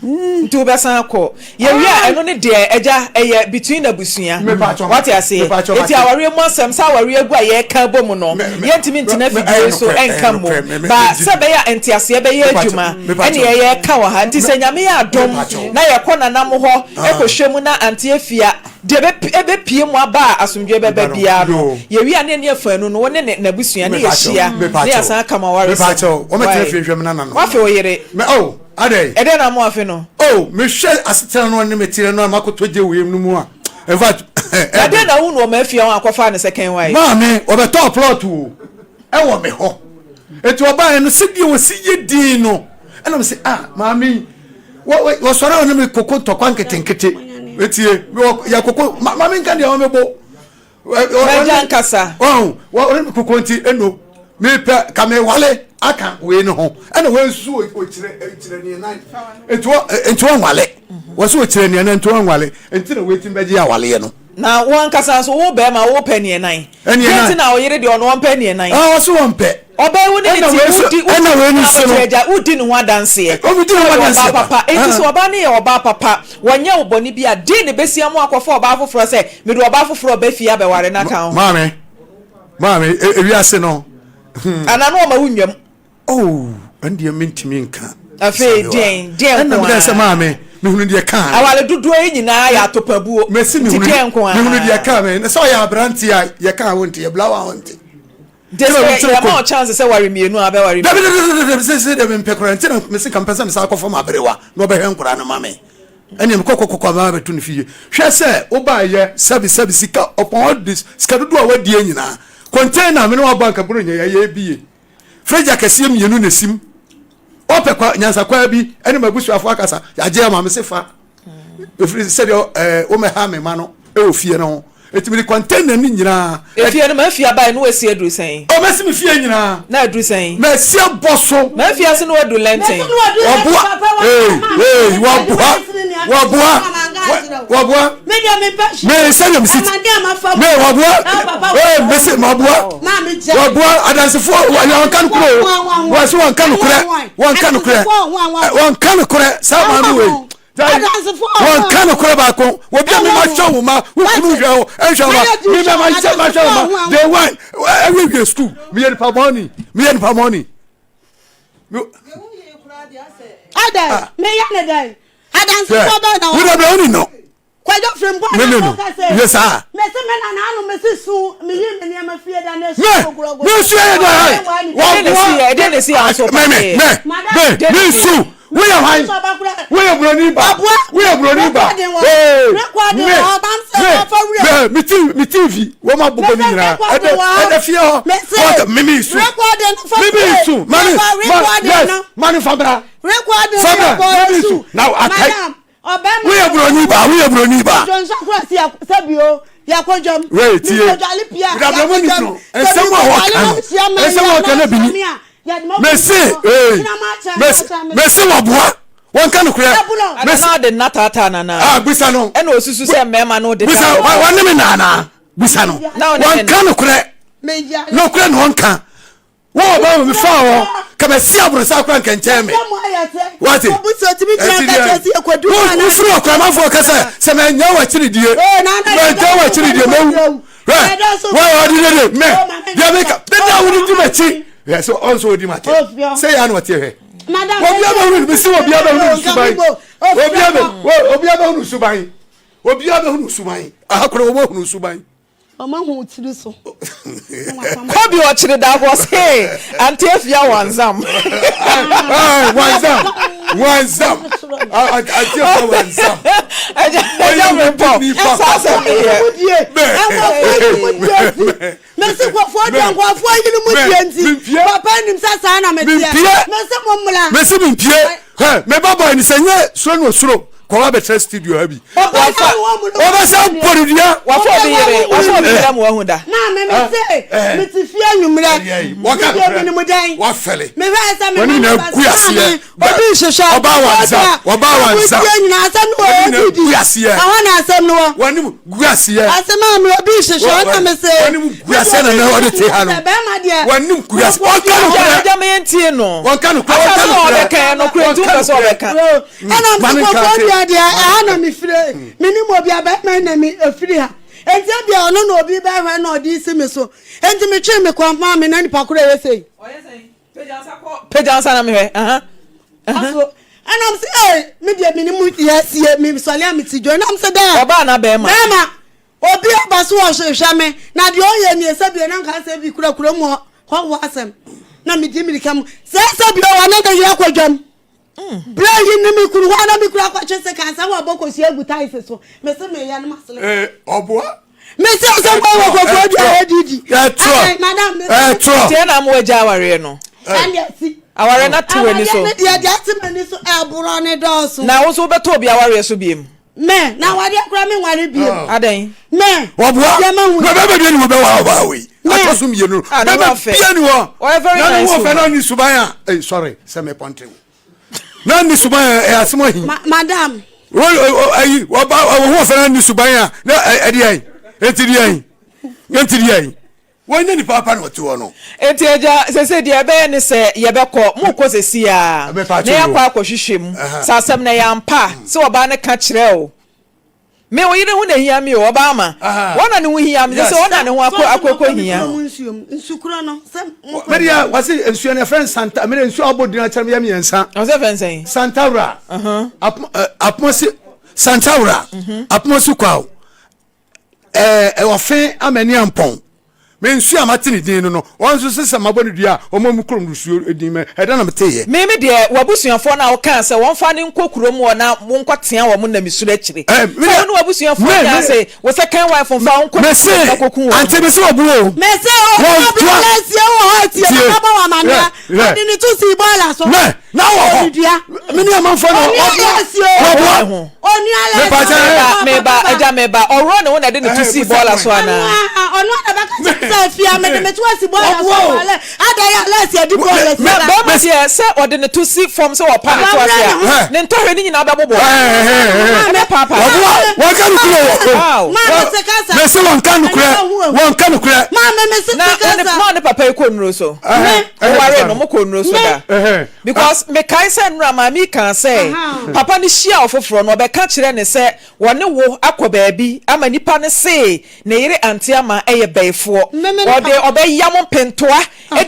Nti wobɛsan akɔ. Yɛwie a ɛno ne deɛ agya ɛyɛ between abusua. Wate aseɛ? Enti awareɛ mu asɛm sɛ awareɛ agu a yɛreka abɔ mu no yɛntumi ntena afidie so nka mmom. Ba sɛ ɛbɛyɛ a nteaseɛ bɛyɛ adwuma ɛne yɛreka wɔ ha. Nti sɛ Nyame yɛ adom na yɛkɔ nana mo hɔ kɔhwɛ mu na ante afia Deɛ ɛbɛpue mu aba a asomdwoeɛ bɛba biara no, yɛwie a ne yɛne afaanu no, wo ne n'abusua, ne yɛhyia, ne yɛasan aka mo awaresɛm. Why? Woafe wo yere? Ɛdeɛn na ama woafe no? Oh, mehwɛ asetena no ne me tiri no a makɔtɔ gye wei no mu a, in fact, Na deɛn na wohu no wɔ m'afie hɔ a akɔfaa no second wife? Maame, wɔbɛtɔɔ plot o. ɛwɔ me hɔ nti ɔbaeɛ no sɛdeɛ wɔsi yɛ din no ɛna me sɛ ah maame yi wɔsɔre a ɔne me koko ntɔkwa nketenkete etie yɛ koko maame nka deɛ ɔme bo mɛgya nkasa ɔn ɔne me koko nti eno mepɛ ka me wale aka wei no ho ɛna wei nso ɔkyerɛ ɛkyerɛ neɛ nan nti wɔ nti wɔnwale wɔso ɔkyerɛ neɛ nan nti wɔnwale nti na wei ti bɛgye awaleɛ no. Na wo ankasa nso, wo barima, wopɛ neɛ nan. Ɛneɛ Deɛ nan. nti na wo yere deɛ ɔno ɔmpɛ neɛ nan. Ah, ɔse ɔmpɛ. Ɔbaa yi wo ne ne Ɛna te, wei nso, wodi, wodi ɛna wei ne ho nso no. abotire agya, wodi ne ho adanseɛ. Ɔmo di ne Sɛ ho ɔyɛ adanseɛ ɔbaa pa. papa. Enti sɛ Ah. ɔbaa no yɛ ɔbaa papa, wɔnyɛ wo bɔne bi a, deɛn na ɛbɛsi ama woakɔfa ɔbaa foforɔ sɛ, mede ɔbaa foforɔ reba fie abɛware no aka wo ho? Maame, maame, e, ewiase no, hmm. Anaa na ɔma wo nnwam? Oh, ɛno deɛ mentumi nka. Afei deɛn, deɛn Ɛna nko meka sɛ ara? maame, Mehunu deɛ kaa me. Aware dodoɔ yi nyinaa yɛ atopabuo. Mesi Nti mehunu deɛ nko ara. mehunu deɛ kaa me. Na sɛ ɔyɛ aberanteɛ a yɛkaa wo nte, yɛbla wo a wonte. Nti sɛ yɛma wo chance sɛ ware mmienu a wobɛware mmienu? Dabi dabi dabi dabi sɛ deɛ mempɛ koraa nti na mese ka mpɛ sɛ mesan kɔfa m'aberewa na ɔbɛhwɛ nkoraa no ma me. Ɛnneɛ mekɔ kɔ kɔkɔ ama bɛto no fie. Hwɛ sɛ wobaayɛ sɛbi sɛbi sika upon all this sika dodoɔ a wadie nyinaa container me ne wabɔ anka buro nyɛ yɛyɛ bie. Fridge akɛseɛ mmienu na ɛsim. Ɔpɛ kwa nyansakwaa bi ɛne m'abusuafoɔ akasa yɛagye ama me se fa. Ɛfiri sɛdeɛ ɛɛ womɛha me ma no ɛwɔ fie no ho. Eti mede container no nyinaa. Efie no mafie abae no wasi aduru sɛn? Oh masi me fie nyinaa. Na aduru sɛn? Masi abɔ so. Mafie ase no wadu lɛnten. Waboa ee ee waboa waboa waboa. Me sɛdeɛ mesi me waboa ee mesi maboa waboa adansefoɔ wɔnka no korɛ o wɔsi wɔnka no korɛ wɔnka no korɛ wɔnka no korɛ saa maame wei. Wɔnka nokorɛ baako. Obi a mema hwɛ wo ma wo kunu hwɛ wo nhwɛ wo ma mema ma hyɛ ma hwɛ wo ma day one ɛwiewie school meyɛ nipa bɔne meyɛ nipa bɔne. Adɛn meyɛ ne dɛn adansefoɔ bɛn na wɔ wodɛ bɛ woni no Kwadwo firi mpo na na ɔka sɛ yɛ saa mese me na naano mese su meyi me nneɛma fie da na esu gogorogo me su yɛ dɛ wɔboa ɛdeɛ na esi yɛ aso me me me me me su woyɛ hwan woyɛ buroni ba woyɛ buroni ba ee me me me ti me tv wɔn abobɔ ne nyinaa ɛdɛ ɛdɛ fie hɔ wɔn me me su me me su mani ma yes mani fabra fabra me me su na akae. Woyɛ buroni ba, woyɛ buroni ba. Wei tie, dabrɛ ni kunu, nsɛm a wɔka no, nsɛm a wɔka no bi ni. Mese, ee, mese, mese wɔboa, wɔnka no korɛ. Mese, na ɔde nna taataa nana. Ah, bisa no. Ɛna osusu sɛ mmarima no de bisa, wɔne me nana, bisa no. Wɔnka no korɛ, no korɛ na wɔnka. Wo ɔbaa mi fa hɔ kama si aborosa akora nkɛnkyɛn me. Wate? Ɛti deɛ wofiri ɔkramanfoɔ kasa sɛ manya w'akyiri die manya w'akyiri die mɛwu. Hwɛ wɔyɛ ɔde de de mɛ deɛ meka deda wo de di m'akyi. Hwɛ sɛ ɔnso ɔdi m'atɛ sɛ yɛ ano ɔteɛ hwɛ. Obia bɛhunu mesi obia bɛhunu suban. Obia bɛ obia bɛhunu suban. Obia bɛhunu suban. Aha kora wɔn ahunu suban. Ɔma hu wo tiri so. Kobi ɔkyere da hɔ se ante afia wanzam. Wanzam wanzam ante afia wanzam. Ɛgya ɛgya mi pɔ saa sɛ mi yɛ. Mesi nkɔfoɔ deɛ nkɔfoɔ yi no mu deɛ nti papa nim sɛ saa na meteɛ mesi mo mmla. Mesi mi mpie Hɛ, me ba bɔe no sɛ nyɛ suro na osuro kɔ wa bɛtena studio ha bi. Wafa wɔbɛsɛ bɔ no dua. Wafa obi yere, wafa obi yere mu wahu da. Maame me se, me te fie anwummerɛ. Wɔka Me deɛ menim dɛn. Wafɛle. Mehwɛ sɛ me Wɔn ma nyinaa ba gu aseɛ. maame obi nhwehwɛ. Ɔbaa wansa, ɔbaa wansa. Abusie nyinaa asɛm no wɔ Wɔn nyinaa OPD. gu aseɛ. Ɛhɔ na asɛm no wɔ. Wɔn gu aseɛ. Ase maame obi nhwehwɛ ɔna me se. Wɔn gu aseɛ na na ɔde te ha no. Bɛrima deɛ. Wɔn gu aseɛ. Wɔnka no korɛ. Agya me yɛntie no. Wɔnka no korɛ. Wɔnka no Asɛm a korɛ. ɔbɛka yɛ nokorɛ nti wopɛ sɛ ɔbɛka. Ɛna Ma mese no nka kɔkɔɔ ase. dua deɛ ɛha na mefire. Menim obi a bɛrima na me efiri ha. Enti ebia ɔno na obi bɛhwɛ na ɔde si me so. Enti metwee me kɔn maa me na nipa koro yɛ sei. Pagya nsa na mehwɛ. Aha. Aso ɛna mese ee me deɛ menim yɛ sie me sɔle a mete dwa ɛna mese dɛ. Ɔbaa na bɛrima. Bɛrima obi aba so ɔhwehwɛ me na deɛ ɔyɛ nie sɛ bie na nka sɛ bi kura kura mu hɔ hɔ asɛm na medi mirika mu sɛ sɛ bi ɔwɔ ne ne yere akɔ dwam. Berɛ yi ne me kunu hɔ a na me kunu akɔtwe sekan sɛ wabɔ kosua agu taese so. Mese meyɛ no masene. Ee, ɔboa. Mese asɛm bɔ wɔ kɔkɔɔ dua hɔ didi. Ɛtorɔ. Madam mese. Ɛtorɔ. Nti ɛna mo agya awareɛ no. Ɛne asi. Awareɛ no ate w'ani so. Awareɛ no deɛ deɛ ate m'ani so ɛborɔ ne dɔɔso. Na wo nso wobɛtɔ obi awareɛ so biem. Me na awadeɛ koraa me nware biem. Adɛn? Me. Ɔboa. Deɛ mahu. Na bɛrima bia ni hɔ bɛwa ɔbaa wei. Atɔ so mmienu no. Ah, ne ho Bɛrima ɔfɛ. bia ni hɔ. Ɔyɛ very Na ne nice ho ɔfɛ na woman. ɔni suban a. Ei sorry sɛ me pɔnte wo. Na ni suban a ɛyɛ asɛm ahi. Ma madam. Wo ayi ɔba ɔwɔ ho ɔfɛ na ni suban a na ɛde ayi. Enti deɛ ayi. Enti deɛ ayi. Wɔnyɛ nipa apa na ɔte hɔ no. Enti agya, seesei deɛ ɛbɛyɛ ne sɛ yɛbɛkɔ, mokɔ seesei ara, Mepa na kyɛw yɛakɔ o. akɔhwehwɛ mu sɛ asɛm no ɛyɛ ampa sɛ ɔbaa no ka kyerɛɛ wo. Me wo yere ho na ehia me o, ɔbaa ma. Wɔn na ne ho hia me, sɛ wɔn na ne ho akɔ akɔkɔ hia. Me deɛ wɔsi nsuo no yɛfrɛ no santa me deɛ nsuo a wɔbɔ din akyerɛ me yɛ mmiɛnsa. Ɔsɛ fɛn sɛn? Santawura. Apomosi Santawura Apomosi kwaw ɛɛ ɔfe amani ampɔn. Me nsuo a mate ne din no no, wɔn nso se sɛ mabɔ no dua a, wɔmmɔ me kurom nsuo din mɛ. Ɛda na meteeɛ. Me me deɛ, w'abusuafoɔ no a wokaa sɛ wɔmfa no nkɔ kurom hɔ na wonkɔtea wɔn na mesuro akyire. Ɛ, me Sɛ deɛ, wo ne w'abusuafoɔ me, nyaa me, se wo second wife mfa wo nkɔ ne mese, kurom na kɔku wɔn. ante mese wɔboa o. Mese ɔbra Wɔntoa, lɛsie wɔ hɔ tie tie, papa bɔ wɔ amaneɛ hwɛ, hwɛ. ɔde ne to sii bɔɔla so Mɛ, na wɔ hɔ. Ɔdua. Me ne amanfoɔ na Onua ɔboa, lɛsie o. wɔboa. Ne ho. Onua Mepa lɛsie kyɛ, o. Meba, Papa, meba, papa. agya meba. Ɔworɔ ne ho na ɛde ne to Ɛhɛn, sii busa bɔɔla kwan. so anaa? Ɔno a ɔno a na bɛka kyerɛ sɛ afia mede me to asi bɔɔla so Ɔboa o. ɔlɛ adɛn a lɛsie adi bɔɔla si Na sa. bɛrima deɛ sɛ ɔde ne to si fam sɛ ɔpa ne to ase a, ne ntɔhwɛ no nyinaa bɛbobɔ. Ɛbɛpaapaa. Ɔboa, wɔnka nokorɛ o. Wow. Maame se kasa. Mese wɔnka nokorɛ, wɔnka nokorɛ. Maame me se Na kasa. wo ne na ɔne papa yi kɔ nnuro so. Me. Woware no, mokɔ nnuro so da. Because mekae sɛ nnora maame yi kaa sɛ papa no hyia ɔfoforɔ no ɔbɛka kyerɛ no sɛ wɔne wo akɔ baabi ama nipa no see ne yere Auntie Ama yɛ bɛyifoɔ. Ɔde ɔbɛyam mpentoa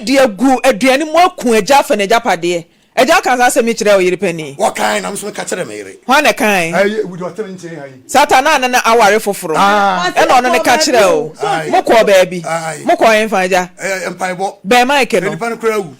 de agu aduane mu aku agya afa n'agyapadeɛ. Agya wokaa saa asɛm yi kyerɛɛ wo yere panin? Wɔkae na me nso meka kyerɛɛ me yere. Hwan na ɛkae? Ɛyɛ deɛ ɔte me nkyɛn ha yi. Satan a ne no aware foforo ɛna ɔno ne ka kyerɛɛ wo. Mokɔɔ baabi? Mokɔɔ hefa agya? Ɛyɛ mpaebɔ. Bɛn mic no. Nipa no koraa awu.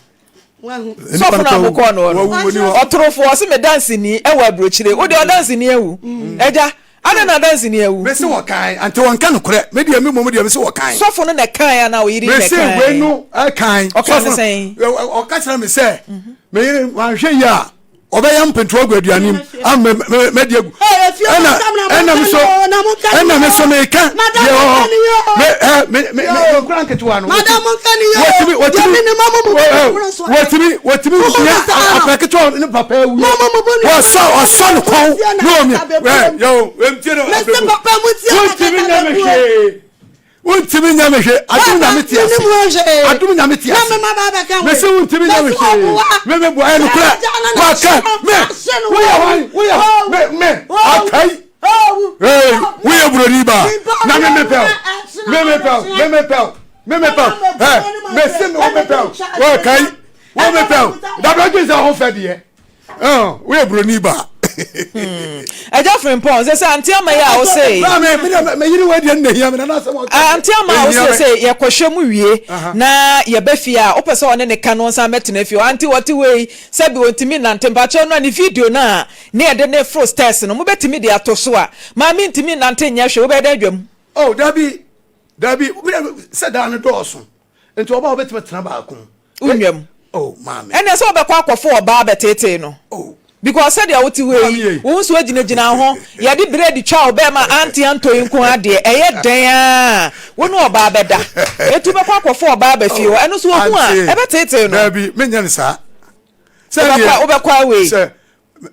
Sɔfo no a mokɔɔ no hɔ no, ɔtorofoɔ, ɔse me danseni wɔ aburokyire, wo deɛ ɔdanseni awu. Agya, adɛn na ɔdanseni awu? Mese wɔkae, ante wɔnka nokorɛ, me deɛ me mmom deɛ mese wɔkae. Sɔfo no na ɛkae anaa wo yere yi na Mese ɛkae? wei no ɛkae. Ɔkaa no sɛn? Ɔka kyerɛ me sɛ, me yere wanhwɛ yie a, ɔbɛyɛ mpentoa agu aduane mu ama madi agu ɛna ɛna me so ɛna me so meka deɛ ɔ me ɛ me me me nkura nketewa no wɔtumi wɔtumi wɔtumi wɔtumi nya akora ketewa ne papa awu wɔsɔ ɔsɔ ne kɔn ne wɔn ɛ yɛ o ɛmtie no abegu wɔntumi nya me hwee. Wontumi nyɛ me hwee. Adom Nyame te ase. Adom Nyame te ase. Mese wontumi nyɛ me hwee. Me me boa ɛnokorɛ. Waka me. Woyɛ hwan? Woyɛ me me. Akai. Hey, woyɛ buroni ba. Na me me pɛw. Me me pɛw. Me me pɛw. Me me pɛw. Hey, mese me wo me pɛw. Wakai. Wo me pɛw. Dabɛ dwen sɛ ho fɛ deɛ. Oh, woyɛ buroni ba. Ɛgya hmm. Frimpong, sɛ sɛ ante ama yi a wo se. Meyere wo adiɛ no na hia me nana asɛm ɔka. Ah, ante ama a wo se sɛ yɛkɔhwɛ mu wie na yɛba fie a wopɛ sɛ ɔne ne ka no nsan bɛtena fie. Ante wɔte wei sɛbi ɔntumi nante mpakyɛw no a ne video no a ne yɛde ne foro stairs no mobɛtumi de ato so a maame ntumi nante nyɛ hwee wobɛyɛ dɛn adwam. Oh, dabi dabi sɛ daa no dɔɔso Nti ɔbaa wobɛtumi atena baako mu. Wonwam. Oh maame. Ɛnna sɛ wobɛkɔ akɔfo ɔbaa bɛteetee no. Oh. Because sɛdeɛ wote hɔ yi, wo nso agyinagyina ho, yɛde bread twa wo bɛrima ante antɔ yi nko adeɛ, ɛyɛ dɛn a wo ne ɔbaa bɛda. Eti wobɛkɔ akɔfo ɔbaa aba fie hɔ, ɛno nso ohu a, ɛbɛteetee no. Daabi, menyɛ no saa. Wobɛkɔ wobɛkɔ away. Sɛ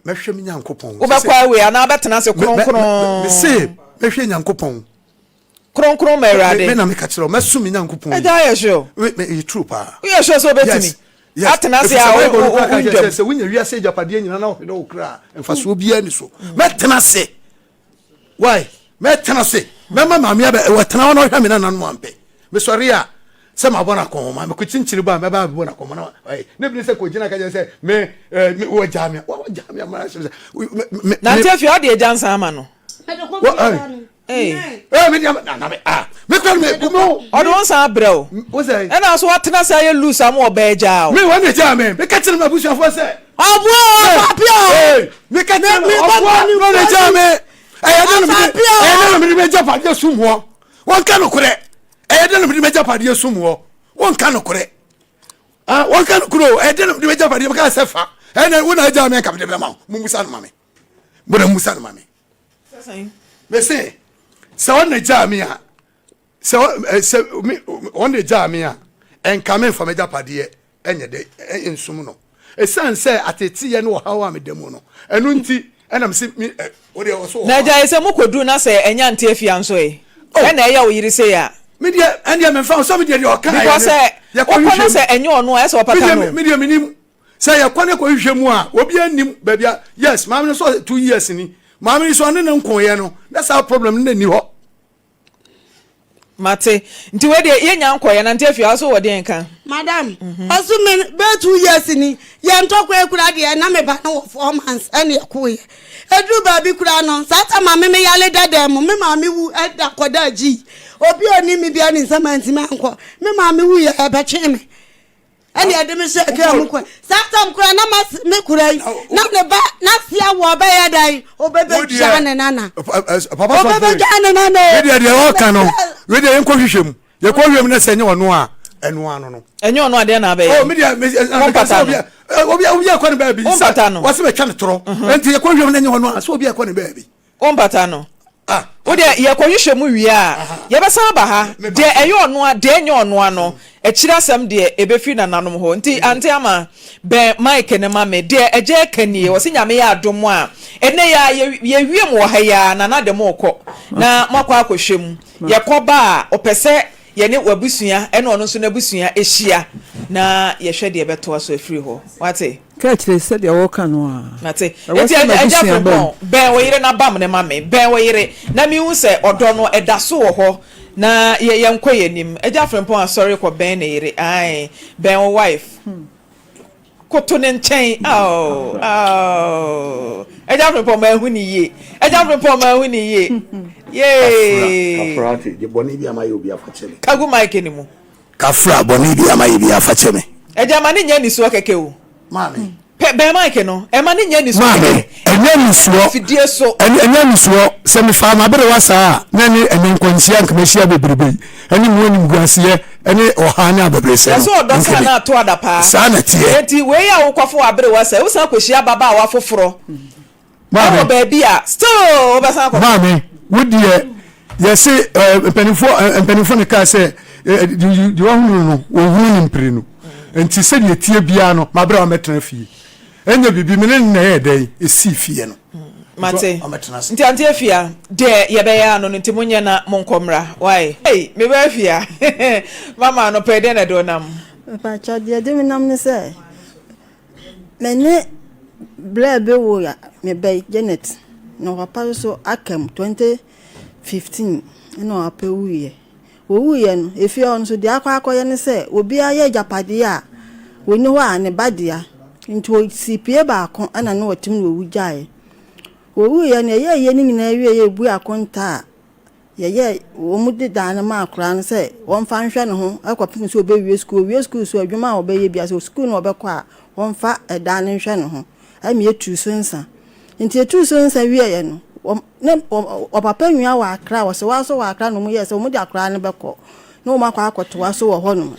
mɛhwɛ me Nyankopɔn. Wobɛkɔ away anaa wobɛtena ase kronkron. Mese mɛhwɛ Nyankopɔn. Kronkron ma Awurade. Me na meka kyerɛ wo, mɛsom me Nyankopɔn yi. Agya ayɛ sure. Me me ɛyɛ true paa. Woyɛ sure sɛ wobɛtumi atena ase a Bible no koraa ka kyerɛ wondwam. sɛ sɛ wonya wiase agyapadeɛ nyinaa na wohwere wo kra a, mfasoɔ biara ni so. Mɛtena ase. Why? Mɛtena ase. Mɛma maame abɛ wɔtena hɔ na ɔhwɛ me nananom ampɛ. Mesɔre a sɛ mabɔ no akɔnhoma, mekɔkyinkyini ba a mɛba abɛbɔ no akɔnhoma na ɔyɛ. Ne bene sɛ kɔgyina ka kyerɛ sɛ me eh, me wɔgyaa me a, wɔgyaa me a mara sɛ me me. Nante afie ɔde agya nsa ama no. Ɔde wo nsa abrɛ wo. Ɛna nso watena ase ayɛ loose ama ɔbaa agyaa wo. Me wɔn na egyaa me. Meka kyerɛ m'abusuafoɔ sɛ. Ɔboa o ɔpapi o. Meka kyerɛ me ɔboa wɔn na egyaa me. Ɛyɛ dɛ na mede ɛyɛ dɛ na mede m'agyapadeɛ sum wɔ. Wɔnka nokorɛ. Ɛyɛ dɛ na mede m'agyapadeɛ sum wɔ. Wɔnka nokorɛ. Ah, wɔnka nokorɛ o. Ɛyɛ dɛ na mede m'agyapadeɛ meka sɛ fa. Ɛna wo na agyaa me nka mede bɛma wo. Mummusa no ma me. Mo na mmusa no ma me. Mese sɛ ɔna gyaa me a sɛ sɛ ɔna gyaa me a ɛnka me nfa m'agyapadeɛ ɛnyɛ dɛ ɛnsum no ɛsiane sɛ ateteyɛ ne ɔhaw a meda mu no ɛno nti ɛna mese me wodeɛ ɔso na agya yɛ sɛ mokɔduru na sɛ ɛnya nte afia nso ɛ oh. ɛna ɛyɛ wo yere sei a me deɛ ɛndeɛ memfa wo sɛ me deɛ deɛ ɔka because sɛ wokɔ no sɛ ɛnyɛ ɔno a ɛsɛ ɔpata no me deɛ menim Sɛ yɛkɔ ne kɔhwehwɛ mu a, obiara nnim baabi a, yes, maame no sɛ 2 years ni. Maame yi so ɔne ne nkoeɛ no, na saa problem no na nni hɔ. Mate. Nti wei deɛ yɛnnya nkɔeɛ na nti afie a wo so wɔ deɛn ka? Madam, ɔso me bɛyɛ 2 years ni, yɛn ntɔkwa kura deɛ na me ba no wɔ 4 months ɛna ɛkoeɛ. Ɛduru baabi koraa no, saa ta maame me yale dada mu, me maame wu ɛda kɔda agyi. Obi a ɔnim me bia ne nsɛm antimi ankɔ. Me maame wu yɛ ɛbɛtwe me. Ɛna ɛde me hyɛ kaa mu kɔ. Saa tam koraa na ma me kura yi, na ne ba na se awɔ ɔbɛyɛ dan, ɔbɛbɛgya ne nana. Ɔbɛbɛgya ne nana. Wei deɛ deɛ ɔka no, wei deɛ yɛnkɔ hwehwɛ mu. Yɛkɔ hwehwɛ mu na sɛ ɛnyɛ ɔno a, ɛno ano no. Ɛnyɛ ɔno adeɛ na abɛyɛ. Oh, me deɛ, me Wompata no. Obi obi akɔ ne baabi. Wompata no. Wɔsi bɛtwa ne torɔ. Nti yɛkɔ hwehwɛ mu na ɛnyɛ ɔno a, sɛ obi akɔ ne baabi. Wompata no. Ah. Wo deɛ yɛkɔhwehwɛ mu wie a, yɛbɛsan aba ha. Deɛ ɛyɛ ɔno a, deɛ ɛnyɛ ɔno a no, akyiri asɛm deɛ ɛbɛfiri nananom hɔ. Nti Auntie Ama, bɛn mic no ma me. Deɛ agya reka nie, ɔse Nyame yɛ adom a, ɛnnɛ yi ara yɛwie mo wɔ ha yi ara, Nana de mo rekɔ na moakɔ akɔhwɛ mu. Yɛkɔ ba a, ɔpɛ sɛ yɛne w'abusua ne ɔno nso n'abusua hyia na yɛhwɛ deɛ ɛbɛtoa so afiri hɔ. Woate? Ka kyerɛ sɛdeɛ wɔka no a. Mate. Ɛwɔ Enti sɛ Agya m'abusua ba mu. Frimpong, bɛn wo yere na bam no ma me. Bɛn wo yere na menhu sɛ ɔdɔ no ɛda so wɔ hɔ na yɛ yɛnkɔ yɛn anim. Agya Frimpong asɔre kɔ bɛn ne yere. Ae. Bɛn wo wife. Koto ne nkyɛn. Oh, oh. Agya Frimpong manhu ne yie. Agya Frimpong manhu ne yie. Yay. Kafra, kafra ate. Gye bɔne bi a mayɛ obi afa kyɛ me. Kagu mic no mu. Kafra, bɔne bi a mayɛ bi afa kyɛ me. Agya ma ne nyɛ nisuo kɛkɛ o. Maame. Pɛ bɛn mic no, ɛma ne nyɛ nisuo Maame, kɛkɛ. ɛnyɛ nisuo. Fidie so. Ɛnyɛ ɛnyɛ nisuo. Sɛ mefaa m'aberewa saa a, na ɛne ɛnɛ nkwanhyia nka mahyia bebrebe yi, ɛne mo animguaseɛ, ɛne ɔhaw ne abɛbrɛsɛ Yɛsɛ no, ɔdɔ nka saa me. na ato adapaa. Saa na ɛteɛ. Enti wei a wokɔfa w'aberewa saa yi, wosan kɔhyia ababaawa foforɔ. Maame. Ɛwɔ baabi a still wobɛsan akɔ. Maame, wo deɛ yɛse eh, mpanimfoɔ eh, mpanimfoɔ ne kaa sɛ eh, deɛ wahunu no wɔhunu ne mprenu nti sɛdeɛ tie biara no mabrɛ a mɛtena fie ɛnyɛ biribi me ne no na ɛyɛ dɛn ɛsii fie no mate nti ante afia deɛ yɛbɛyɛ ano no nti monyɛ na monkɔ mmra why ei mebɛ afia mama anɔpɛ deɛ na ɛde ɔnam. Mepakyɛ deɛ ɛde me nam ne sɛ Me ne bra bi woo me ba yi, Janet, na ɔpapa nso aka mu 2015 na ɔpapa wuiɛ. Ɔwuiɛ no, efie hɔ nso deɛ akɔ akɔyɛ ne sɛ obiara yɛ agyapadeɛ a ɔnni hɔ a ne ba dea. Nti ɔsii pie baako na na ɔte mu na ɔwu gyaeɛ. Ɔwuiɛ no, yɛyɛɛ yei no nyinaa wieeɛ yɛbuee akonta a Yɛyɛɛ, wɔde dan no maa akwadaa no sɛ wɔmfa nhwɛ ne ho kɔpem sɛ ɔbɛwie sukuu. Ɔwie sukuu nso a, adwuma a ɔbɛyɛ biara, sɛ sukuu na ɔbɛkɔ a, wɔmfa dan no nhwɛ ne ho. Ɛma yɛtuu so nsa. Nti yɛtuu so nsa wieeɛ no, wɔn, ne, wɔn, ɔpapa nua wɔ Accra, wɔsewaa nso wɔ Accra na wɔyɛɛ sɛ wɔde akwadaa no bɛkɔ na wɔakɔ akɔtoa so wɔ hɔnom.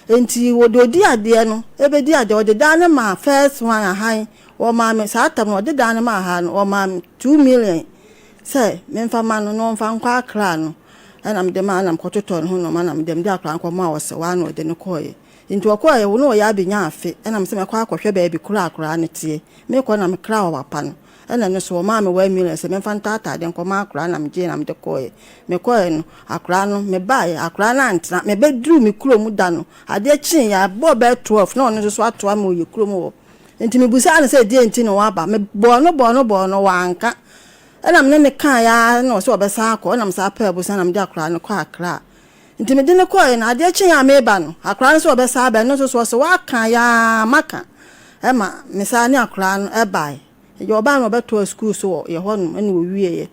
Nti wɔde ɔdi adeɛ no, ɛbɛdi adeɛ, wɔde dan no maa first one ahan, wɔmaa me, saa tam no wɔde dan no maa ha no, wɔmaa me 2 million sɛ memfa mma no na ɔmfa nkɔ Accra no, ɛna mede maa no na mekɔtotɔɔ ne ho nnoɔma na mede mede akwadaa no kɔmaa ɔsewaa na ɔde no kɔeɛ. Nti ɔkɔeɛ na ɔyɛ abɛnya afe ɛna mesɛ mɛkɔ akɔhwɛ baabi korɔ a akwadaa no teɛ. Mekɔ na mekra ɔwapa no ɛna ɛno so ɔmaa me 1 million sɛ memfa ntɔ ataadeɛ nkɔma akwadaa na megyee na mede kɔeɛ. Mekɔeɛ no akwadaa no mebaeɛ akwadaa no antena mebɛduruu me kurom da no adeɛ kyeeɛ abɔɔ bɛyɛ 12 na ɔno nso so atoa me wɔ yɛ kurom hɔ. Nti mebisaa no sɛ deɛn nti na waba. Mebɔɔ no bɔɔ no bɔɔ no wanka. Ɛna me ne no kaeɛ ara na ɔsɛ ɔbɛsan akɔ. Ɛna mesan pɛɛ bosea na mede akwadaa no kɔɔ Accra. Nti mede no kɔeɛ no, adeɛ kyeeɛ a mereba no, akwadaa no sɛ ɔbɛsan aba. Ɛno nso so ɔsɛ waka yɛ ara maka. Ɛma mesan ne akwadaa no baeɛ. Nti ɔbaeɛ no ɔbɛtoaa sukuu so wɔ yɛ hɔnom ɛna ɔwieeɛ.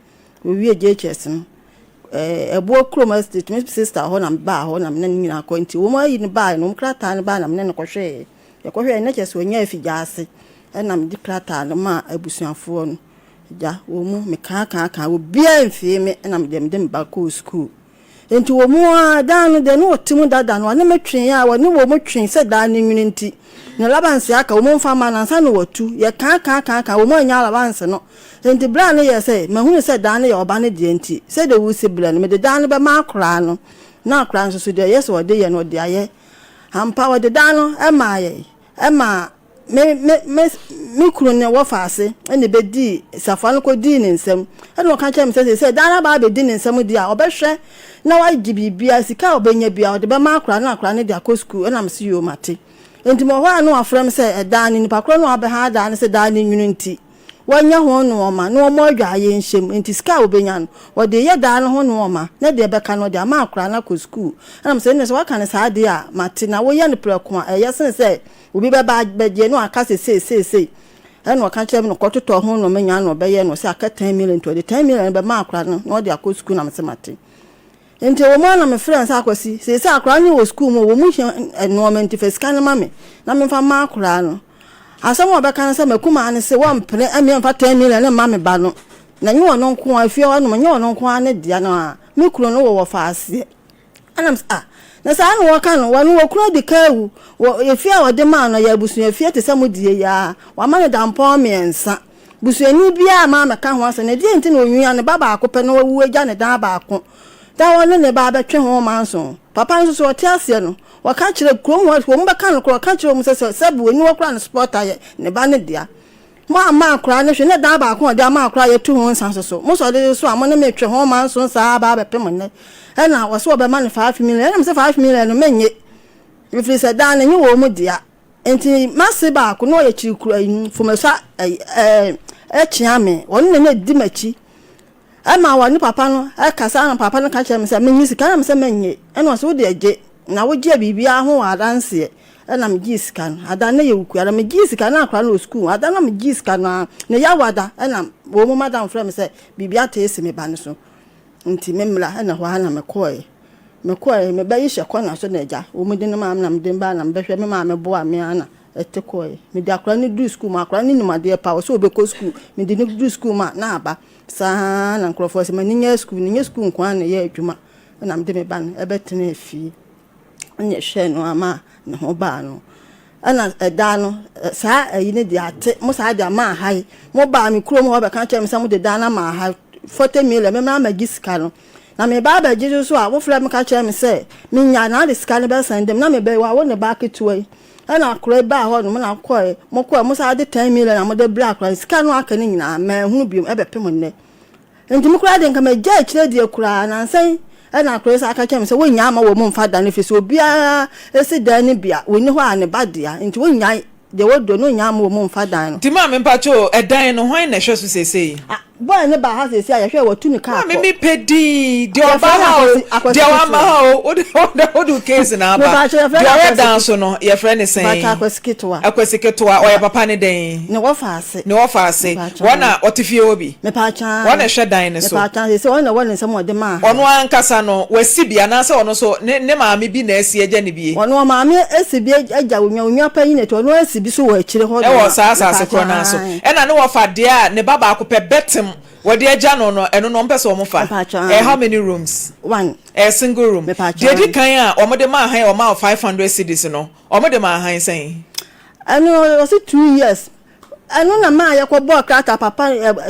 Ɔwiee JHS no, ɛɛ Ɛboɔ kurom estate, me sister hɔ na mebaa hɔ na me ne no nyinaa kɔ. Nti wɔn ayi no baeɛ no, wɔn krataa no baeɛ na me ne no kɔhwɛeɛ. Yɛkɔhwɛɛ no na kyerɛ sɛ ɔnyaa afi gyaase ɛna mede krataa no maa abusuafoɔ no. Agya, wɔn mu mekaakaakaa obiara amfie me ɛna mede mede me ba kɔɔ sukuu. Enti wɔn mu ara dan no deɛ na ɔte mu dada no ɔne me twee a ɔne wɔn twee sɛ dan no nwunu nti na alabanse aka wɔn mfa mma no ansa na watu. Yɛkaakaakaakaa wɔn annya alabanse no. Enti berɛ a no yɛɛ sɛ mahunu sɛ dan no yɛ ɔba no deɛ nti sɛdeɛ wosi berɛ no mede dan no bɛma akoraa no na akoraa no nso so deɛ ɛyɛ sɛ ɔde yɛ no ɔde ayɛ. Ampa, wɔde dan no maa yɛn, ɛmaa me me me me kunu ne wɔfa ase na ebedii safoa no kɔdii ne nsam. Ɛna ɔka kyerɛɛ me sɛ seesei dan no aba abɛdi ne nsam deɛ a, ɔbɛhwɛ na wagye biribiara, sika a ɔbɛnya biara, ɔde bɛma akwadaa no na akwadaa no de akɔ sukuu. Ɛna mese yoo, mate. Enti mewɔ hɔ a na wafrɛ me sɛ ɛdan no, nipa korɔ no a wabɛha dan no sɛ dan no nwunu nti. wɔnyɛ ho nnoɔma na wɔmmɔ adwaeɛ nhyɛ mu. Enti sika a wɔbɛnya no, wɔde reyɛ daa no ho nnoɔma, na deɛ ɛbɛka no, wɔde ama akwadaa no akɔ sukuu. Ɛna mesɛ, ɛnneɛ sɛ woaka no saa deɛ a, mate. Na woyɛ no prɛko a, ɛyɛ sene sɛ obi bɛba abɛgye na waka sɛ sei, sei, sei. Ɛna ɔka kyerɛɛ me no, kɔtotɔ ho nnoɔma nyinaa na ɔbɛyɛ no. Ɔsɛ aka 10 million, nti ɔde 10 million no bɛma akwadaa no na ɔde akɔ sukuu. Na mese mate. Nti ɛwɔ mu ara na mefrɛɛ no sɛ Akwasi, seesei akwadaa no wɔ sukuu mu, wɔn hia nnoɔma nti fa sika no ma me na memfa mma akwadaa no. Asɛm a ɔbɛka ne sɛ m'akumaa no se wɔmpene mmea mfa 10 million no mma me ba no, na ɛnyɛ ɔno nko ara, efie hɔ nom ɛnyɛ ɔno nko ara ne dea na me kunu no wɔ wɔfa aseɛ. Ɛna mese ah, na saa na wɔka no, wɔno wɔ kunu adi ka awu, wɔ efie a wɔde maa no yɛ abusua fie te sɛ mo deɛ yi ara, wɔama no dampɔn mmiɛnsa. Busuani biara mma ammɛka ho asɛm, na ɛdeɛn nti na ɔnwia ne ba baako pɛ na wawu agya ne dan baako da ɔne ne ba abɛtwe ho manso? Papa nso sɛ ɔte aseɛ no, ɔka kyerɛ kurom hɔ, wɔn bɛka no korɔ, ɔka kyerɛ wɔn sɛ sɛ sɛbe ɔnni hɔ koraa no supɔta yɛ ne ba no dea. Mo amma akwadaa no hwee, na dan baako a ɔde ama akwadaa a yɛtu ho nsa nso so, mo sɔre so a mo ne me twe ho manso saa aba abɛpem nnɛ, ɛna ɔse ɔbɛma no 5 million, ɛna mese 5 million no mennye, ɛfiri sɛ dan no ɛnyɛ wɔn dea. Nti m'ase baako na ɔyɛ kyirikura yi mfomso ɛɛ ɛkyea me ɔno na na edi m'akyi ɛma ɔne papa no ɛkasa na papa no ka kyerɛ me sɛ menye sika na me sɛ menye ɛna ɔsɛ wode agye na wogye biribiara ho wɔ adanseɛ ɛna megyee sika no ada na yɛ wukua na megyee sika na akora no wɔ sukuu ada na megyee sika no a na yɛ ɛna wɔn mu madam frɛ me sɛ biribi atee si me ba no so nti me mmra ɛna hɔ ara na mekɔɛ Mekɔe, me ba yi hyɛ kɔna so na agya, wɔn de no maa me na mede no bae na mebɛhwɛ me maame boa me ara na ɛte kɔe. Mede akwadaa no duru sukuu mu, akwadaa no nim adeɛ pa, ɔsɛ ɔbɛkɔ sukuu. Mede no duru sukuu mu a, na aba. Saa ara na nkurɔfoɔ sɛ m'ani nyɛ sukuu no, nyɛ sukuu nko ara na ɛyɛ adwuma. Ɛna mede me ba no ɛbɛtenaa fie. Ɛna ɛhwɛɛ no ama ne ho baa no. Ɛna ɛda no, saa ayi no deɛ ate, mo saa de ama aha yi. Mo baa me kurom hɔ bɛka kyerɛ me sɛ mode dan no ama aha, 40 million, me mmra mmɛgye sika no. Na mereba abɛgye so nso a, wofrɛɛ me ka kyerɛɛ me sɛ menya na ade sika no bɛsan dam. Na meba yi, wɔawo ne ba ketewa yi. Ɛna akwadaa yi baa hɔnom na wokɔe, mokɔe, mosan de 10 million a mode brɛɛ akwadaa yi. Sika no a aka no nyinaa, manhunu bio, ɛbɛpem nnɛ. Enti me koraa deɛ, nka magyae akyire deɛ koraa. Nnansa yi na akwadaa yi san ka kyerɛɛ me sɛ wonnyae mma wɔn mfa dan no, ɛfiri sɛ obiara si dan no bi a, ɔnni hɔ a ne ba dea. Enti wonnyae deɛ wɔdɔ no, wonnyae mma wɔn mfa dan no. Nti maame mpakyɛ o, ɛdan no, hwan na ɛhwɛ so seesei? Ah, boy no baa ha seesei a yɛhwɛ watu ne car Maame kɔ. mi pɛ din, deɛ ɔba Yɛfrɛ no ha o, Akwasi, Akwasi deɛ wama Ketewa. ha o, wode wode wode wo case na aba. Mepakyɛ yɛfrɛ Deɛ no ɔyɛ Akwasi dan so no, yɛfrɛ no Mepakyɛ sɛn? Akwasi Ketewa. Akwasi Ketewa, ɔyɛ papa ne dɛn? Ne wɔfa ase. Ne wɔfa ase. Mepakyɛ Wɔn na ɔte fie hɔ bi? Mepakyɛ Wɔn na ɛhwɛ dan no so? Mepakyɛ seesei wɔn na ɛwɔ ne nsam a ɔde maa ha. Ɔno ankasa no, wasi bi anaasɛ ɔno nso ne ne maame bi na asi agya no bie? Ɔno ɔmaame asi bi agya onua, onua panyin na ɛte hɔ, ɔno asi bi so wɔ akyire hɔ nom Ɛwɔ a, saa asase mepakyɛ korɔ no ara so. ae. Ɛna ne wɔfa deɛ a ne ba baako pɛ bɛtem wɔde agya no no, ɛno no wɔmpɛ sɛ wɔfa. Mepakyɛ Ɛyɛ how ae. many rooms? One. Ɛyɛ single room. Mepakyɛ Deɛ ɛdi ae. kan a wɔde maa han a wɔmaa wo 500 cedis no, wɔde maa han sɛn? Ɛno ɔse 2 years. Ɛno na maa yɛkɔbɔɔ krataa papa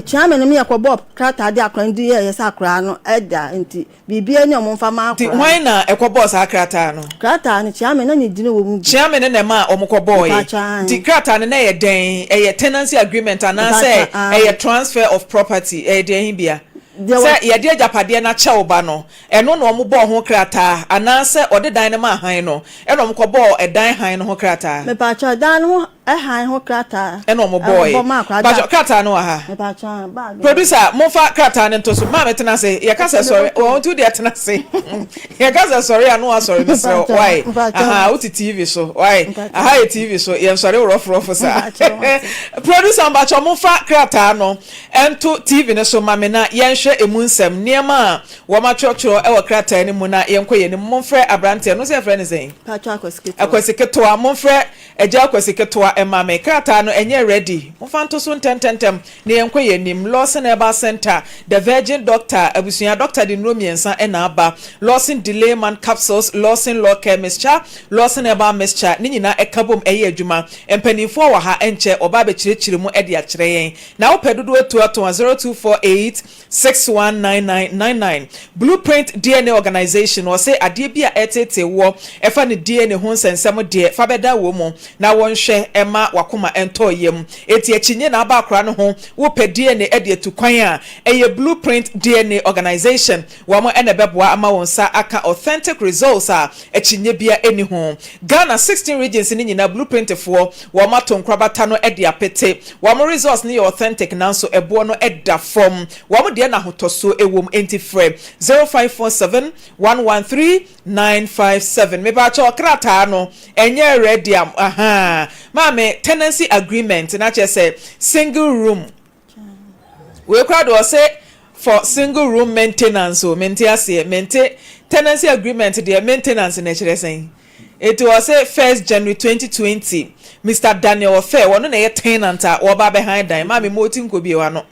kyea me no me yɛkɔbɔɔ krataa de akora no di yɛyɛ sɛ akora no ɛda nti biribiara ni a wɔn mfa ma Nti akora no. hwan na ɛkɔbɔɔ saa krataa no? Krataa no kyea me na ne dini wɔ mu bi. Kyea me no na ɛmaa wɔn kɔbɔɔɛ. Mpakyɛ ae. Nti krataa no na ɛyɛ dɛn? Ɛyɛ tenancy agreement anaasɛ Mpakyɛ ae. ɛyɛ transfer of property? Ɛyɛ deɛn he bia? Deɛ Sɛ wɔ. yɛde agyapadeɛ no akyɛ wo ba no, ɛno na wɔn bɔɔ ho krataa anaasɛ ɔde dan no maa han no ɛna wɔn kɔbɔɔ ɛdan han no ho krataa? Mepakyɛ dan no ho ɛhan ho krataa. Ɛna wɔn bɔɔɛ. Ɛwɔ bɔ maa akora da. Mpakyɛ krataa no wɔ ha? Mepakyɛ bag no. Producer, momfa krataa no nto so. Maame tena ase. Yɛka sɛ sɔre, wɔn nti wodeɛ tena ase. Yɛka sɛ sɔre a na wasɔre mesrɛ wo. Why? Aha, wote TV so. Why? Aha yɛ TV so. Yɛnsɔre worɔforɔfo saa. Producer, mpakyɛ momfa krataa no nto TV no so ma me na yɛnhwɛ emu nsɛm, nneɛma a wɔatwerɛtwerɛ wɔ krataa no mu na yɛnkɔ yɛn anim. Momfrɛ aberanteɛ no, sɛ yɛfrɛ no sɛn? Mpakyɛ Akwasi Ketewa. Akwasi Ketewa. Momfrɛ Agya Akwasi Ketewa mma me. Krataa no ɛnyɛ ready. Momfa nto so ntɛmntɛmntɛm na yɛnkɔ yɛn anim. Lawson Herbal Centre, The Virgin Doctor, abusua dɔkta de nnuro mmiɛnsa na aba, Lawson Delayman Capsules, Lawson Law Care Mixture, Lawson Herbal Mixture, ne nyinaa ɛka bom ɛyɛ adwuma. Mpanimfoɔ wɔ ha, ɛnkyɛ wɔba abɛkyerɛkyerɛ mu de akyerɛ yɛn. Na wopɛ dodoɔ tu atɔn a, 0248 619999. Blueprint DNA Organization, Ɔse adeɛ bi a ɛreteetee woɔ ɛfa ne DNA ho nsɛnsɛm deɛ, fa bɛda wɔ mu na wɔnhwɛ. mma w'akoma ntɔ yam. Enti akyinnye na aba akora no ho, wopɛ DNA de atu kwan a, ɛyɛ Blueprint DNA Organization. Wɔn na ɛbɛboa ama wo nsa aka authentic results a akyinnye biara nni ho. Ghana 16 regions no nyinaa Blueprint foɔ, wɔn ato nkorabata no de apete. Wɔn results no yɛ authentic nanso ɛboɔ no da fam. Wɔn deɛ na ahotɔsoɔ wom, enti frɛ 0547 113 957. Mepaakyɛw krataa no ɛnyɛ ready am ahaa. Maame, tenancy agreement na kyerɛ sɛ single room. Wei koraa de ɔse for single room maintenance o, mente aseɛ, mente tenancy agreement deɛ maintenance na ɛkyerɛ sɛn? Eti ɔse first January 2020, Mister Daniel Ɔfɛ, ɔno na ɛyɛ tenant a ɔreba abɛhan dan. Maame mo ti nkɔ bie w'ano.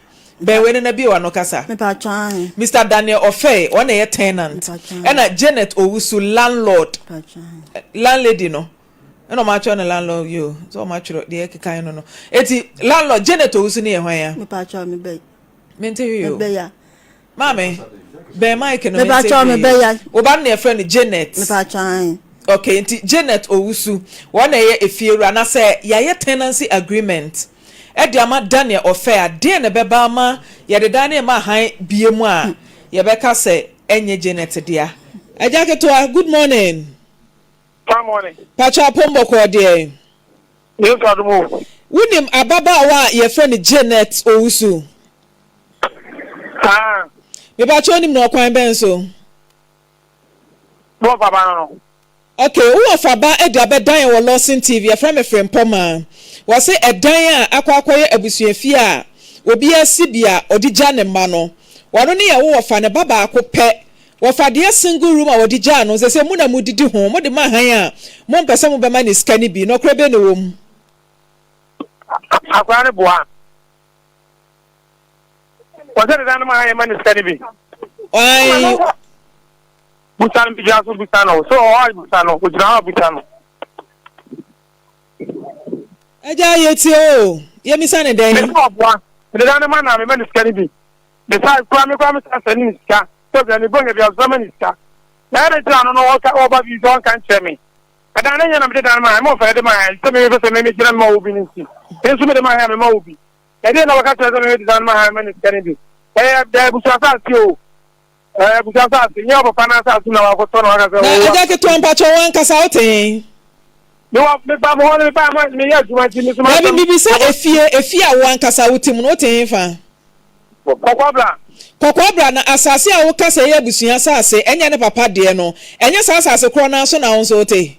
Bɛn wei no na bie w'ano kasa. Mepatwa ahe. Mister Daniel Ɔfɛ, ɔno na ɛyɛ tenant. Mepatwa ahe. Ɛna Janet Owusu, landlord. Mepatwa ahe. Landlady no. Ɛna ɔmo atwerɛ no landlord yi o, sɛ ɔmo atwerɛ deɛ ɛkekan no no. Eti landlord Janet Owusu no yɛ hwan ya? Mepatwa me bɛ. Mente hwee o. Me bɛ ya. Maame, bɛn mic no mente Mepatwa me hwee. bɛ ya. Wo ba no na yɛfrɛ no Janet. Mepatwa ahe. Okay, nti Janet Owusu, wɔn na ɛyɛ efiewura na sɛ yɛayɛ tenancy agreement ɛde ama Daniel Ɔfɛ a, deɛn na ɛbɛba ama yɛde dan no rema han bie mu a yɛbɛka sɛ ɛnyɛ Janet dea? Agya ketewa, good morning. Good morning. Pacho apom bɔkɔɔ deɛ. Yesu adom o. Wonim ababaawa a yɛfrɛ no Janet Owusu? Ah. Mepacho wonim no ɔkwan bɛn so? Wo wɔfa ba no no. Ok, wo wɔfa ba de abɛdan yɛn wɔ Lawson TV, yɛfrɛ me Frempɔmaa. Wɔse ɛdan a akɔ akɔyɛ abusuafie a obiara si bi a ɔde gya ne mma no, ɔno ne yɛ wo wɔfa ne ba baako pɛ Wɔfa deɛ single room a wɔde gyaa no, sɛsɛ mo na modidi ho, mode ma hann a, mompɛ sɛ mobɛma no sika no bi, nɔkorɛ bɛn na ɛwɔ mu? Akwadaa no boa. Wɔsɛ deda no ma hann yɛ ma no sika no bi. Ae. Busa no gyina so busa no so ɔwɔ hɔ busa no ogyina hɔ busa no. Agya yɛtie o, yɛmisa ne dɛn? Mese ɔboa, deda no ma na mema no sika no bi. Besides koraa me koraa me san sɛne ne sika sɛ obia me bɔ nya bia ɔsesa ma ne sika na ɛdɛn nti na ɔno no ɔka ɔba bi sɛ ɔnka nkyerɛ me ɛdan ne nyɛ na mede dan ma ɛma ɔfɛre de ma hɛn sɛ me mepɛ sɛ me megyina mema wo bi no nti me nso mede ma hɛn a mema wo bi ɛdeɛ na wɔka kyerɛ sɛ me mede dan ma hɛn ma ne sika no bi ɛyɛ dɛ abusua asase o ɛyɛ abusua asase nyɛ ɔpapa no asase na wakɔtɔ na waka sɛ Na agya ketewa mpakyɛ wo ankasa wo te he? Mewɔ meba mo hɔ no meba ma meyɛ adwuma nti me so Dabi mebisa efie efie a wo ankasa wo te mu no wo te he fa? Kɔkɔɔ bra. Kɔkɔɔ bra, na asase a woka sɛ ɛyɛ abusua asase, ɛnyɛ ne papa deɛ no, ɛnyɛ saa asase korɔ no ara so na wo nso wote? Ɛɛ,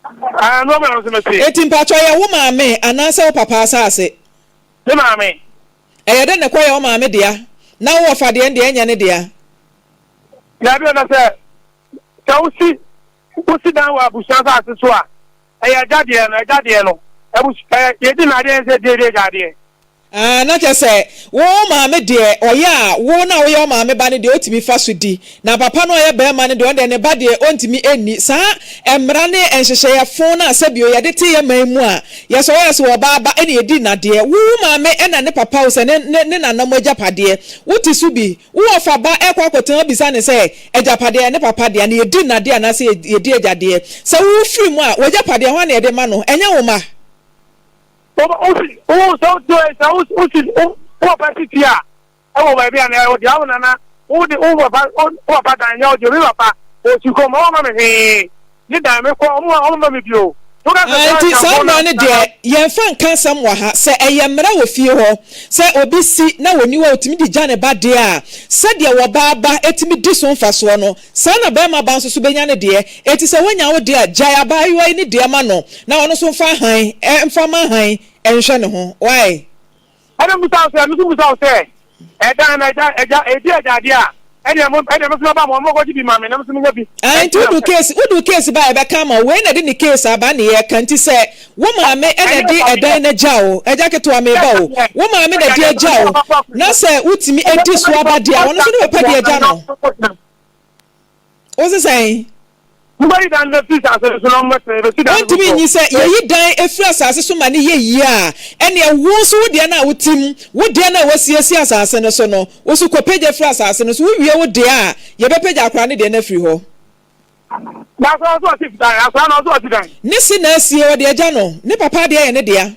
ɛno na me nso mete. Enti mpakyɛ ɛyɛ wo maame anaasɛ wo papa asase? Me maame. Ɛyɛ dɛn na ɛkɔyɛ wo maame dea, na wo wɔfa deɛ no deɛ ɛnyɛ ne dea? Dabi o, na sɛ, sɛ wosi, wosi dan wɔ abusua asase so a, ɛyɛ agya deɛ no, agya deɛ no, abus, ɛɛ, yɛdi n'adeɛ sɛ deɛ agya adeɛ. Ah, na kyerɛ sɛ, wo maame deɛ, ɔyɛ a, wo no a woyɛ wo maame ba no deɛ, ɔtumi fa so di, na papa no a ɔyɛ barima no deɛ, ɔno deɛ, ne ba deɛ, ɔntumi nni. Saa mmara ne nhyehyɛeɛ fo no a sɛbio yɛde te yɛn man mu a, yɛsɛ ɔyɛ sɛ ɔbaa ba na yɛdi n'adeɛ. Wo wo maame na ne papa o, sɛ ne, ne, ne nana mo agyapadeɛ, wote so bi. Wo wɔfa ba rekɔ akɔtena hɔ bisa no sɛ, agyapadeɛ, ne papa dea, na yɛdi n'adeɛ anaasɛ yɛdi agya deɛ? Sɛ wo firi mu a, w'agyapadeɛ, hwan na yɛde ma no? Ɛnyɛ wo mma. Wo wosi wo sɛ wo sɛ wo wosi wo wo papa si fie a ɛwɔ baabi a na ɛwɔ deɛ wo nana wo de wo papa wo papa dan nyɛ ɔde obi papa osi kɔm ɔmo ma me hwee ne dan me kɔ ɔmo ɔmo ma me bio. Ah, nti saa mmara no deɛ yɛmfa nka asɛm wɔ ha. Sɛ ɛyɛ mmara wɔ fie hɔ sɛ obi si na ɔnni hɔ a ɔtumi de gya ne ba deɛ a, sɛdeɛ ɔbaa ba tumi di so mfasoɔ no, Saa na barima ba nso so bɛnya ne deɛ. Enti sɛ woanya wo deɛ a, gyae abaayewa yi ne deɛ ma no, na ɔno nso mfa hann, mfa mma hann nhwɛ ne ho. Wai? Ɛna mebisa wo sɛ, me nso mebisa wo sɛ, ɛdan no, agya, agya, ɛdi agya adeɛ a, ɛdeɛ mo, ɛdeɛ me nso mɛba mo hɔ, mobɛkɔgye bi ma me, na me nso menya bi. Ah, nti wodu case, wodu case ba a yɛbɛka ama wo. Wei na ɛde ne case aba na yɛreka. Nti sɛ wo maame na ɛde ɛdan no agya wo, agya ketewa meba o, wo maame na ɛde agya wo, na sɛ wotumi di so aba deɛ a, ɔno nso ne papa de agya no. Wo se sɛn? Wontumi nyi sɛ yɛyi dan firi asase so ma no yɛ yie a, ɛnneɛ wo nso wo deɛ no a wote mu, wo deɛ no a woasiesie asase no so no, wo nso kɔpagya firi asase no so. Wowie wo deɛ a, yɛbɛpagya akwadaa no deɛ no afiri hɔ. Na asɔre nso ɔsi dan, asɔre no nso ɔsi dan. Ne se na asie, ɔde agya no. Ne papa adeɛ yɛ ne dea.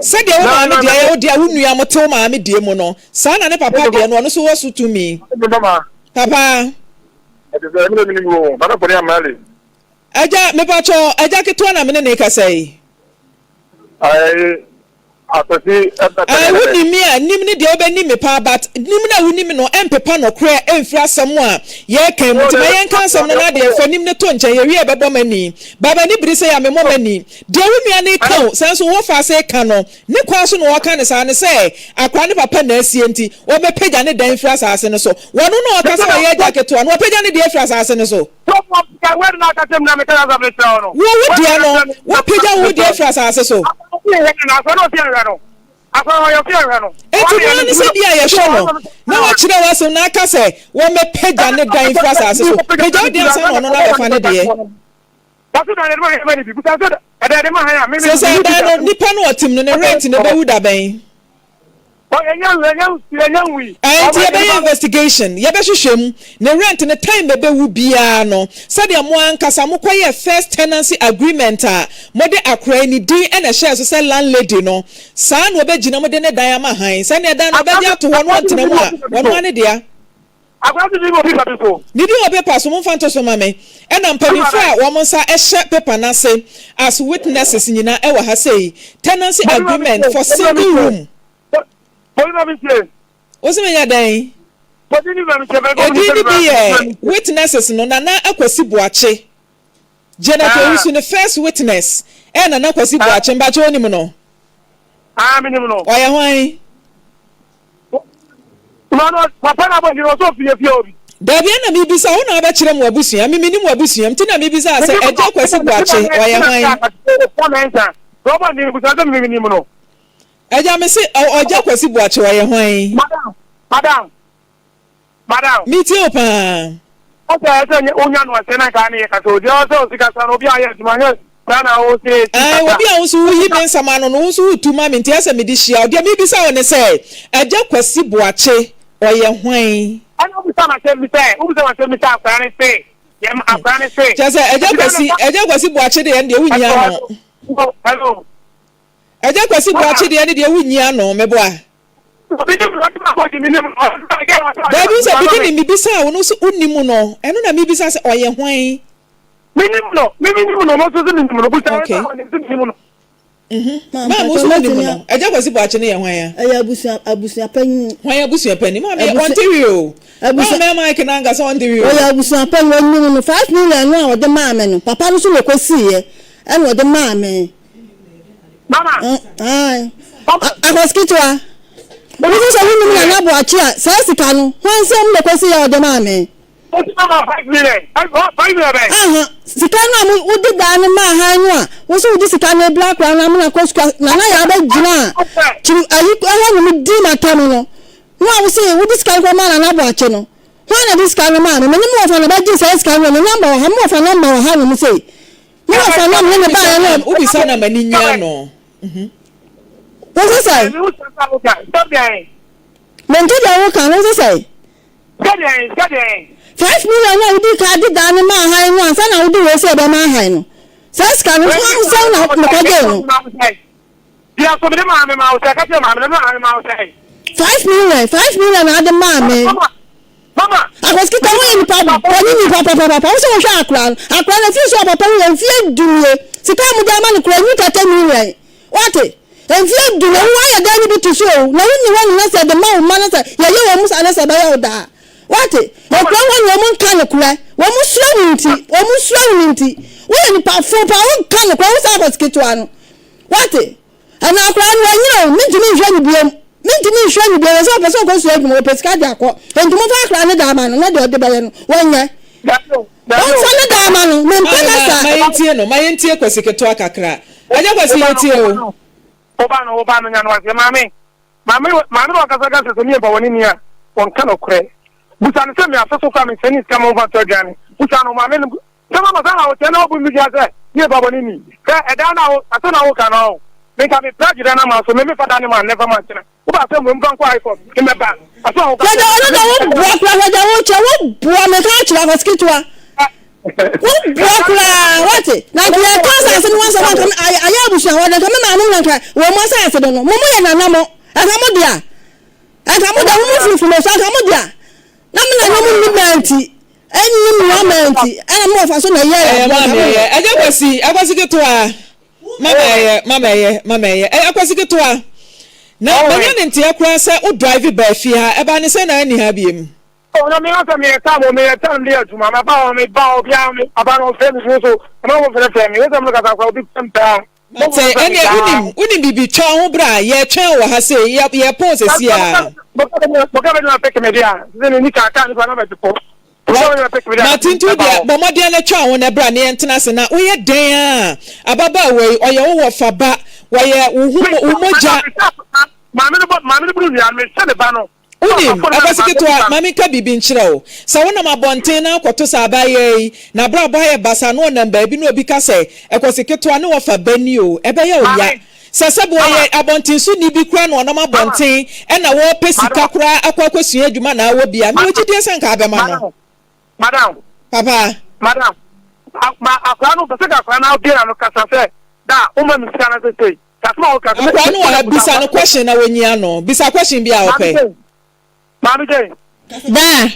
Sɛdeɛ wo maame deɛ yɛ wo dea, wo nua mote wo maame deɛ mu no, saa na ne papa deɛ no, ɔno nso wɔ so tumi. Papa. Agya, mepakyɛ, agya ketewa na me ne ne kasa yi. Ae wonim me a, nim ne deɛ wobɛnim me paa but nim no a wonim me no ɛmpepa nɔkorɛ ɛmfiri asɛm a yɛreka yi mu nti ma yɛnka asɛm no na adeɛ fa nim no to nkyɛn yɛwie a ɛbɛbɔ m'ani but m'ani biri sɛ yɛ a memmɔ m'ani deɛ wo nua no reka o sɛ nso wo wɔfa reka no ne kwan so na ɔreka no saa ne sɛ akora ne papa na asie nti ɔbɛpagya ne dan firi asaase no so wɔno na ɔka sɛ ɔyɛ agya ketewa no wapagya ne deɛ afiri asaase no so. Wo wo deɛ no, woapagya wo deɛ afiri asase so. Enti no ara ne sɛ bi a yɛhwɛ no na wakyerɛ w'asɛm na aka sɛ wɔmmɛpagya ne dan mfiri asase so. Pagya wo deɛ ansa na ɔno no abɛfa ne deɛ. Sɛ sɛ ɛdan no, nipa no ɔtem no, ne rent no ɛbɛwu da bɛn? Ɛnti yɛbɛyɛ investigation, yɛbɛhwehwɛ mu, ne rent no time ɛbɛwu biara no, sɛdeɛ mo ankasa mokɔyɛɛ first tenancy agreement a mode akora yi ne din na ɛhyɛɛ so sɛ landlady no, saa na ɔbɛgyina mu de ne dan ama han, sɛdeɛ dan no ɔbɛgye ato hɔ na ɔntena mu a, ɔno ara ne dea. Akwadaa no din wɔ paper bi so. Ne din wɔ paper so, momfa nto so ma me. Ɛna mpanimfoɔ a wɔn nsa hyɛ paper no ase as witnesses nyinaa wɔ ha sei. Tenancy agreement for single room. Wo se menyɛ dɛn? Edin no bi yɛ witnesses no, Nana Akwasi Boakye. Janet Owusu ne first witness ɛyɛ Nana Kwasi Boakye, mpakyɛ wonim no? Ah, menim no. Ɔyɛ hwan? Papa na abɔ ɔsɛ ofie fie obi. Dabi ɛna mebisa wo na abɛkyerɛ mu abusua, me menim w'abusua nti na mebisa sɛ Agya Kwasi Boakye ɔyɛ hwan? Agya mese Ɔgya Kwasi Boakye ɔyɛ hwan? Madam, madam. Madam. Me tie wo paa. Ɔsɛ ɛsɛ nye onya no ɔsɛ na nka ne yɛ kasa odi ɔsɛ osi kasa no obi a yɛ adwuma nyɛ saa na ɔsɛ esi kasa. Ɛɛ obi a wo nso woyi me nsɛm ano no wo nso wotu ma me nti ɛsɛ mede hyia wo deɛ mebisa wo ne sɛ Agya Kwasi Boakye ɔyɛ hwan? Ɛna wobisa me asɛm bi sɛ wobisa me asɛm bi sɛ akwadaa no se yɛm akwadaa no se. Kyerɛ sɛ Agya Kwasi Agya Kwasi Boakye deɛ ɛno deɛ wonyi ano. Hello. Agya Kwasi Boakye deɛ ɛno deɛ wonyi ano meboa. Dabi sɛ beginning mibisaa wo no sɛ wonim no ɛno na mibisa sɛ ɔyɛ hwan. Menim no me menim no ɔno nso sɛ menim no busa okay. sɛ menim no. Mhm. Maa mo nso wonim no Agya Kwasi Boakye no yɛ hwan a. Ɛyɛ abusua abusua panyin. Hwan abusua panyin maame ɔnte hwee o. Abusua maame Mike no ankasa ɔnte hwee o. Ɔyɛ abusua panyin ɔnim no 5 million no a ɔde maa me no papa no so na ɔkɔsiiɛ ɛna ɔde maa me. Mama. Ae. Akɔs ketewa. Wosi sɛ wonim Nana Boakye a saa sika no hwan nsam na ɛkɔsi yɛ ɔde maa me? Wosi mama 5 million. 5 million bɛn? Aha sika no a mo wode daa no maa han no a wosi wode sika no ebla akora no amena kɔ sukuu Nana yɛ abɛgyina a kyiri ayi ɛhɔ nom di m'atam no no a wosi wode sika no kɔ maa Nana Boakye no hwan na de sika no maa me? Me ne mo wɔfa na bɛgye saa sika no ne namba wɔ ha mo wɔfa namba wɔ ha nom sei. Me wɔfa no a me ne no baeɛ no. Wobisa na m'ani nyi ano. Wose sɛn? Mente deɛ woka no, wose sɛn? 5 million a wodi ka de daa no maa han no ansa na wode wei sɛ ɛbɛma han no. Saa sika no, sɛn na mekɔgyee no? 5 million, 5 million na ade maa me. Akwasikita wo yɛ nipa bɔne nipa papapapa wo sɛ wohwɛ akora no akora no afiri so ɔpapa wo yɛ mfie du nie sika a mode ama no kora nyu 30 million wate mfie 10 na wo ayɛ dan no bi to so o na wonni hɔ no na sɛ de ma wo mma no sɛ yɛyɛ wɔn mu saa na sɛ ɛbɛyɛ wo daa wate okura hɔ ne wɔn nka nokorɛ wɔn suro wo nti wɔn suro wo nti woyɛ nipa fo paa wonka nokorɛ wo sɛ akwasikitewa no wate Ɛna akwadaa no wanyini o, mentumi nhwɛ no biom, mentumi nhwɛ no biom, ɛsɛ ɔpɛ sɛ ɔkɔ sua adwuma, ɔpɛ sika de akɔ, enti momfa akwadaa no daa ma no, na deɛ ɔde bɛyɛ no, wɔnyɛ. Momfa no daa ma no, mempɛ no saa. Ma yɛntie no, ma yɛntie Kwasi ketewa kakra. Agya Kwasi yɛtie o. Woba no, woba no, nya no aseɛ, maame. Maame, maame na ɔkasa ka sɛ sɛ meyɛ ba wɔne ni a, wɔnka nokorɛ. Busa no sɛ me afe so koraa mensɛ ne sika ma ɔmfa ntɔ aduane. Busa no, maame no, Sɛ mama saa na woteɛ na wobu me dua sɛ meyɛ ba bɔne ni. Hwɛ, ɛda no a wo, asɛm na woka no, ɔɔ, me nka me pledge da no ama so, me mefa da no ma nnɛ fa ma nkyena. Woba asɛm wei mu fa nkɔ high court, me mɛba. Asɛm a woka Hwɛ deɛ ɔno deɛ wo boa koraa hwɛ deɛ wo kyerɛ wo boa meka akyerɛ akɔsi ketewa. Wo boa koraa wate na nka yɛtɔ asase no wansa na nka ayɛ abusua hɔ nka me maame na nka wɔn mo asase no no mo mo yɛ nana mo nka mo dea nka mo dea mo mo firifiri mo so nka mo dea na me nana mo nni bɛn nti ɛnni nua mɛn nti ɛna mo wɔfa so na ɛyɛ yɛ aboa nka mo yɛ. Ɛgya kwasi akwasi ketewa mama ɛyɛ mama ɛyɛ mama ɛyɛ ɛyɛ akwasi ketewa na manya ne nteɛ koraa sɛ wo drive baa fie ha ɛbaa ne sɛ na ɛnni ha biem. Oh na me asɛ meyɛ tam o meyɛ tam de adwuma maba hɔ me ba hɔ bia me papa no ɔfrɛ me fon so ɛma mo frɛfrɛ me wosɛ mo kasa kora obi pɛm paa. Mate ɛneɛ wonim wonim biribi twa wo ho bra yɛtwɛn wɔ ha sei yɛ yɛpɔn sɛsi a. Bɔka bɛgyina peke me de a sɛ ne nika kaa nipa na bɛte fo. Mate nti wo deɛ bɔ mmɔden na twa wo ho na bra na yɛntena ase na woyɛ dɛn a ababaawa yi ɔyɛ wo wɔfa ba wɔyɛ wo ho wo mogya. Maame no bɔ maame no buru nua mehyɛ ne ba no. Wonim, akwasi ketewa, ma menka biribi nkyerɛ wo. Sɛ wonam abɔnten na wokɔto saa abaayewa yi, n'abrabɔ ayɛ basaa na ɔnam baabi na obi ka sɛ, Akwasi ketewa, ne wɔfa ba ni o, ɛbɛyɛ wo ya. Sɛ sɛbe ɔyɛ abɔntensoni bi koraa na ɔnam abɔnten na ɔrepɛ sika koraa akɔ akɔsua adwuma na awɔ bi a, mewɔ gyidie sɛ anka abɛma no. Madam. Papa. Madam, akwadaa no, pɛ sɛ akwadaa no abue n'ano kasa sɛ, da, woma me sika no sesei. Akwadaa no wɔ ha bisa no question na wɔnyi ano bisa question bi a ɔpɛ. Maame Jane. Daa.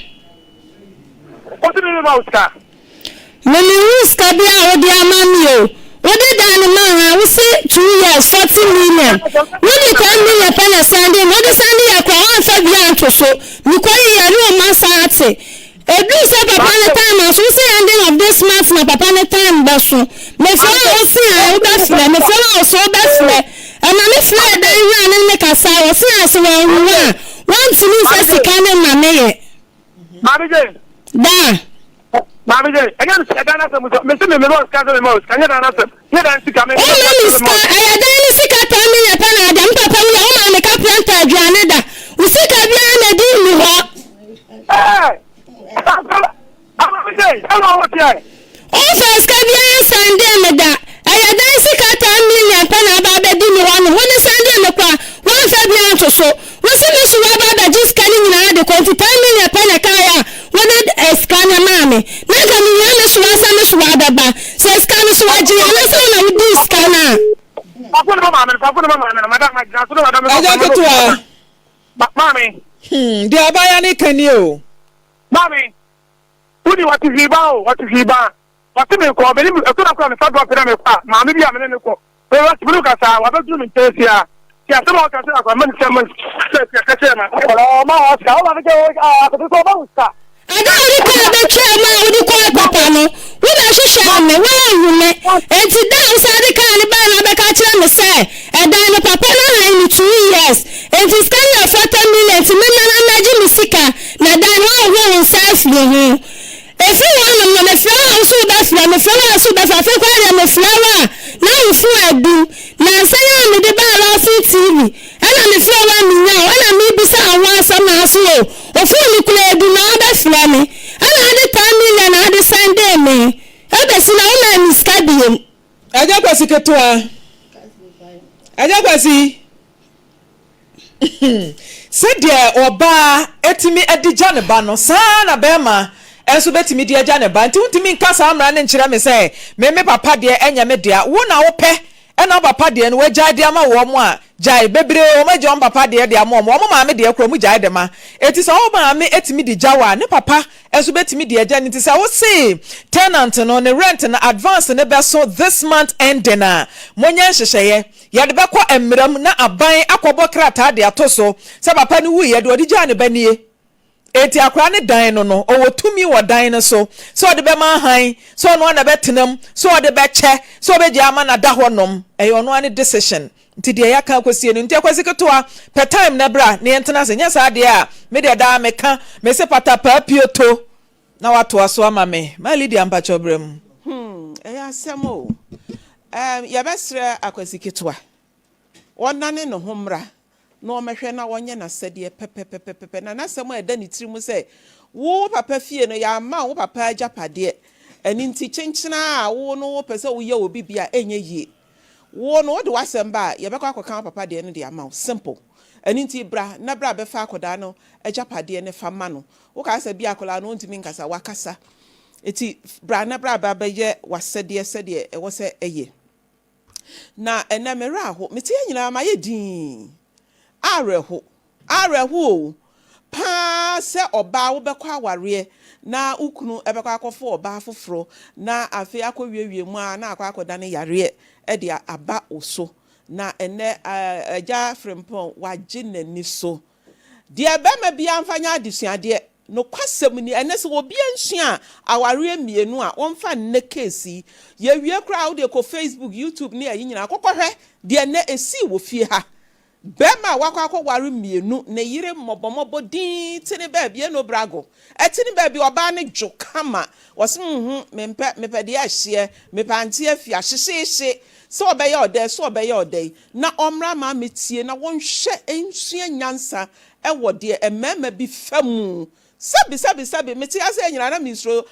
Wosi mi mi ma wo sika. Me me hu sika bi a wode ama mi o. Wode dan no maa ha wosi 2 years 40 million. Wode 10 million pɛ na sɛnde me wode sɛnde yɛ koraa woamfa bi anto so. Mekɔ yi yɛ ne ɔma saa ate. Ɛduru sɛ papa no time aso wo se ending of this month na papa no time bɛso. Mefrɛ wo a wo se ae wobɛfrɛ, mefrɛ wo a wo se wobɛfrɛ. Ɛma me frɛɛ dan wura no ne me kasae, ɔse ae sɛ wanhu wo a, wɔntumi mfa sika no mma me yɛ. Maame Jane. Daa. Maame Jane, ɛnyɛ no sɛ dan asɛm sɛ mese me mema wo sika sɛ mema wo sika, nyɛ dan asɛm, nyɛ dan sika me. Womma me sika, ɛyɛ dan no sika taa me yɛ pɛ na adeɛ, me papa wuiɛ womaa me kapra ntɔ aduane da, wo sika biara na ɛdi nni hɔ. Womfaa sika biara nsɛndee me da. Ɛyɛ dan sika ten million pɛ na aba abɛdi me hɔ nom. Wode sɛndee me koraa, woamfa bi anto so. Wose me so woaba abɛgye sika no nyinaa de kɔ nti ten million pɛ na ɛkaeɛ a wode sika no maa me. Na anka mehia me soa sɛ me soa bɛba. Sɛ sika no so wɔgyee anaasɛ wo na wodii sika no a. Agya ketewa. Maame. Hmm, deɛ abaayewa no ka nie o. Maame, wodi wɔte hwii ba o, wɔte hwii ba. Wɔte me nkɔ, mene ɛkɔ na kora mefa drɔp na mekɔ a, maame bi a mene ne kɔ. Mewɔ me no kasa, wabɛduru me nkyɛn sia. Ti asɛm a ɔka sɛ akora mma ne sɛ mma sɛ sɛ kɛkyɛ ma. Ɔma wɔ sika, ɔma me sɛ akoto sɛ ɔma wo sika. Ada a wode kaa bɛtwaa mu a wode kɔɔ papa no, wobɛhwehwɛɛ me, woanhu me. Enti da a wosan de kaa no bae no abɛka kyerɛ me sɛ, ɛdan no papa no ahan no 2 years, enti sika no yɛ 40 million, nti memmra na mmɛgye me sika, na dan no woahohoro wo nsa afiri ho. Ɛfiri hɔnom no, mefrɛ wo a wo nso wobɛfrɛ, mefrɛ wo a wo nso wobɛfrɛ, afei koraa deɛ mefrɛ wo a, na wo fon adum. Nnansa yi a mede baa Ralphie TV, ɛna mefrɛ wo a mennya wo, ɛna mebisa wo ho asɛm na wo se o, wo fon no koraa adu na wobɛfrɛ me. Ɛna wode 10 million na wode sɛndee me. Ɛbɛsi na womaa me sika biom. Agya Kwasi ketewa. Agya Kwasi. Sɛdeɛ ɔbaa tumi de gya ne ba no, saa ara na barima nso bɛtumi de agya ne ba. Nti wontumi nka saa mmara no nkyerɛ me sɛ me me papa deɛ ɛnyɛ me dea. Wo na wopɛ ɛna wo papa deɛ no woagyae de ama wɔn a, gyae. Bebree wɔn agya wɔn papa deɛ de ama wɔn, wɔn maame deɛ koraa wɔgyae de ma. Enti sɛ wo maame tumi de gya wo a, ne papa nso bɛtumi de agya no. Nti sɛ wose tenant no ne rent no advance no bɛso this month ending a, monyɛ nhyehyɛeɛ. Yɛde bɛkɔ mmara mu na aban akɔbɔ krataa de ato so sɛ papa no wuiɛ, deɛ ɔde gyaa ne ba nie. Enti akwadaa no dan no no, ɔwɔ tumi wɔ dan no so sɛ ɔde bɛma ahan, sɛ ɔno ara na ɛbɛtena mu, sɛ ɔde bɛkyɛ, sɛ ɔbɛgyae ama no ada hɔnom. Ɛyɛ ɔno ara ne decision. Nti deɛ yɛaka akɔsie no. Nti Akwasi ketewa, pɛ time na bra na yɛntena ase. Nyɛ saa deɛ a, me deɛ daa meka, mese patapaa pioto na watoa so ama me. Maa Lydia mpakyɛw bra mu. Hmm, ɛyɛ asɛm o. Ɛɛm, yɛbɛsrɛ Akwasi ketewa, ɔnnane ne ho mmra na ɔmmɛhwɛ na ɔnyɛ n'asɛdeɛ pɛpɛpɛpɛpɛ. Na n'asɛm a ɛda ne tiri mu sɛ, wo papa fie no, yɛamma wo wo papa agyapadeɛ, ɛno nti kyenkyena a wo no wopɛ sɛ woyɛ obi bi a, ɛnyɛ yie. Wo no wode w'asɛm ba a, yɛbɛkɔ akɔka wo papa deɛ no de ama wo. Simple. Ɛno nti bra na bra bɛfa akwadaa no agyapadeɛ no fa ma no. Wokaa sɛ bi akwadaa no ɔntumi nkasa, wakasa. Enti bra na bra ba bɛyɛ w'asɛdeɛ sɛdeɛ ɛwɔ sɛ ɛyɛ. Na ɛnnɛ me werɛ aho. Mete ha nyinaa mayɛ dinn. Awerɛho. Awerɛho o. Paa sɛ ɔbaa wobɛkɔ awareɛ na wo kunu bɛkɔ akɔfo ɔbaa foforɔ na afei akɔwiewie mu ara na akɔ akɔdane yareɛ de aba wo so. Na ɛnnɛ Agya Frimpong wagye n'ani so. Deɛ bɛrima biara mfa nyɛ adesuadeɛ. Nokwasɛm ni, ɛnnɛ sɛ obi ansua awareɛ mmienu a, wɔmfa nnɛ case yi. Yɛwie koraa a, wodeɛ kɔ Facebook, YouTube ne ayi nyinaa kɔkɔhwɛ deɛ nnɛ ɛsii wɔ fie ha. Barima a wakɔ akɔware mmienu, ne yere mmɔbɔmmɔbɔ dinn te ne baabi, ɛno brago. Ɛte ne baabi, ɔbaa no dwo kama. Ɔse nhum, mempɛ, mepɛ deɛ ɛhyeɛ, mepɛ ante afia, hyehyeehye, sɛ ɔbɛyɛ ɔdɛ, sɛ ɔbɛyɛ ɔdɛ yi, na ɔmmra ma metie na wɔnhwɛ nsua nyansa wɔ deɛ mmarima bi fa mu. Sɛbi, sɛbi, sɛbi, mete ha sɛ nyinaa na mensuro,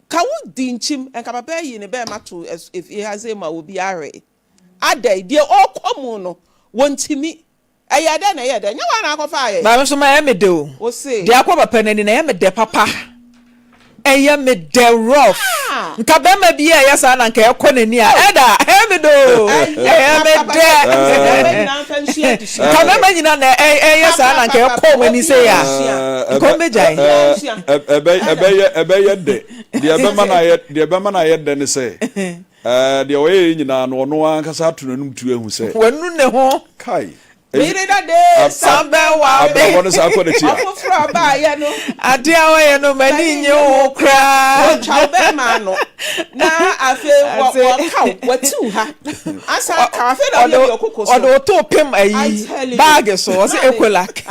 ka wo di nkyim, nka papa ayi ne bɛɛma to efie ha sei ma obiara hwɛ. Adɛn, deɛ ɔrekɔ mu no, wɔntumi. Ɛyɛɛ dɛn na ɛyɛɛ dɛn? Nyɛ woa na akɔfaa yɛn? Maame nso ma ɛyɛ me dɛ o. Wo se. Deɛ akɔ papa no ani no ɛyɛ me dɛ papa. Ɛyɛ me dɛ rough. Nka bɛrima bi a ɛyɛ saa na nka ɛkɔ n'ani a ɛda ɛyɛ me dɛ o. Ɛyɛ me dɛ. Nka bɛrima nyina na ɛyɛ saa na nka ɛkɔ wɔn ani sei a nka wɔn bɛgyae. Ɛbɛyɛ ɛbɛyɛ dɛ. Deɛ ɛbɛma no ayɛ deɛ ɛbɛma no ayɛ dɛ ne sɛ Ɛɛ, deɛ ɔyɛeɛ nyinaa no, ɔno ara ankasa ato n'anom tuo ahu sɛ. Wanu ne ho. Kai! Me yere da de san bɛ wa me. Abrabɔ no saa kɔ n'akyi a. Ɔfoforɔ a ɔbaeɛ no. Adeɛ a wɔyɛ no m'ani nnye ho koraa. Wɔtwa wo bɛrima ano na afei wɔka wo, wɔatiw ha asan aka wo afei na woyɛ deɛ ɔkoko so. Ɔde wo to pem ayi baage so ɔsɛ Ecolak.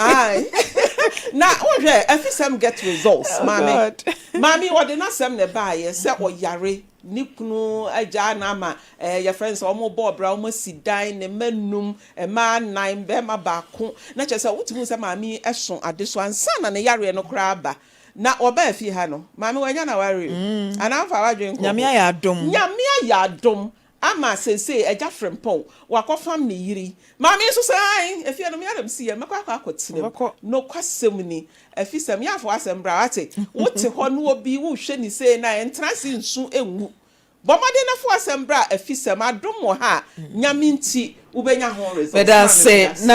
Na wohwɛ afisɛm get results maame. Maame ɔde n'asɛm na ɛbaeɛ sɛ ɔyare. Ne kunu agyaa no ama ɛɛ yɛfrɛ no sɛ wɔn bɔ ɔbra, wɔn asi dan, ne mma num, mmaa nnan, barima baako. Na kyerɛ sɛ wotumi hu sɛ maame yi so adesoa ansa na ne yareɛ no koraa aba. Na ɔbaa fie ha no, maame wanya n'awareɛ o. Anaa mfa w'adwene nkɔ Nyame hɔ. ayɛ adom. Nyame ayɛ adom ama seesei Agya Frimpong wakɔfam ne yere yi. Maame nso sɛ ae, efie no me ara na mesi yɛ, mɛkɔ akɔ akɔtena mu. Ɔbɛkɔ. Nokwasɛm ni, Afisɛm, yɛ afa w'asɛm bra, wate? Wote hɔ na obi wohwɛ ne sei na ɛntena ase nsu ngu. Bɔ mmɔden na fa w'asɛm bra Afisɛm, adom wɔ ha a, Nyame nti wobɛnya ho results. Meda Maame, ase meda ase. na.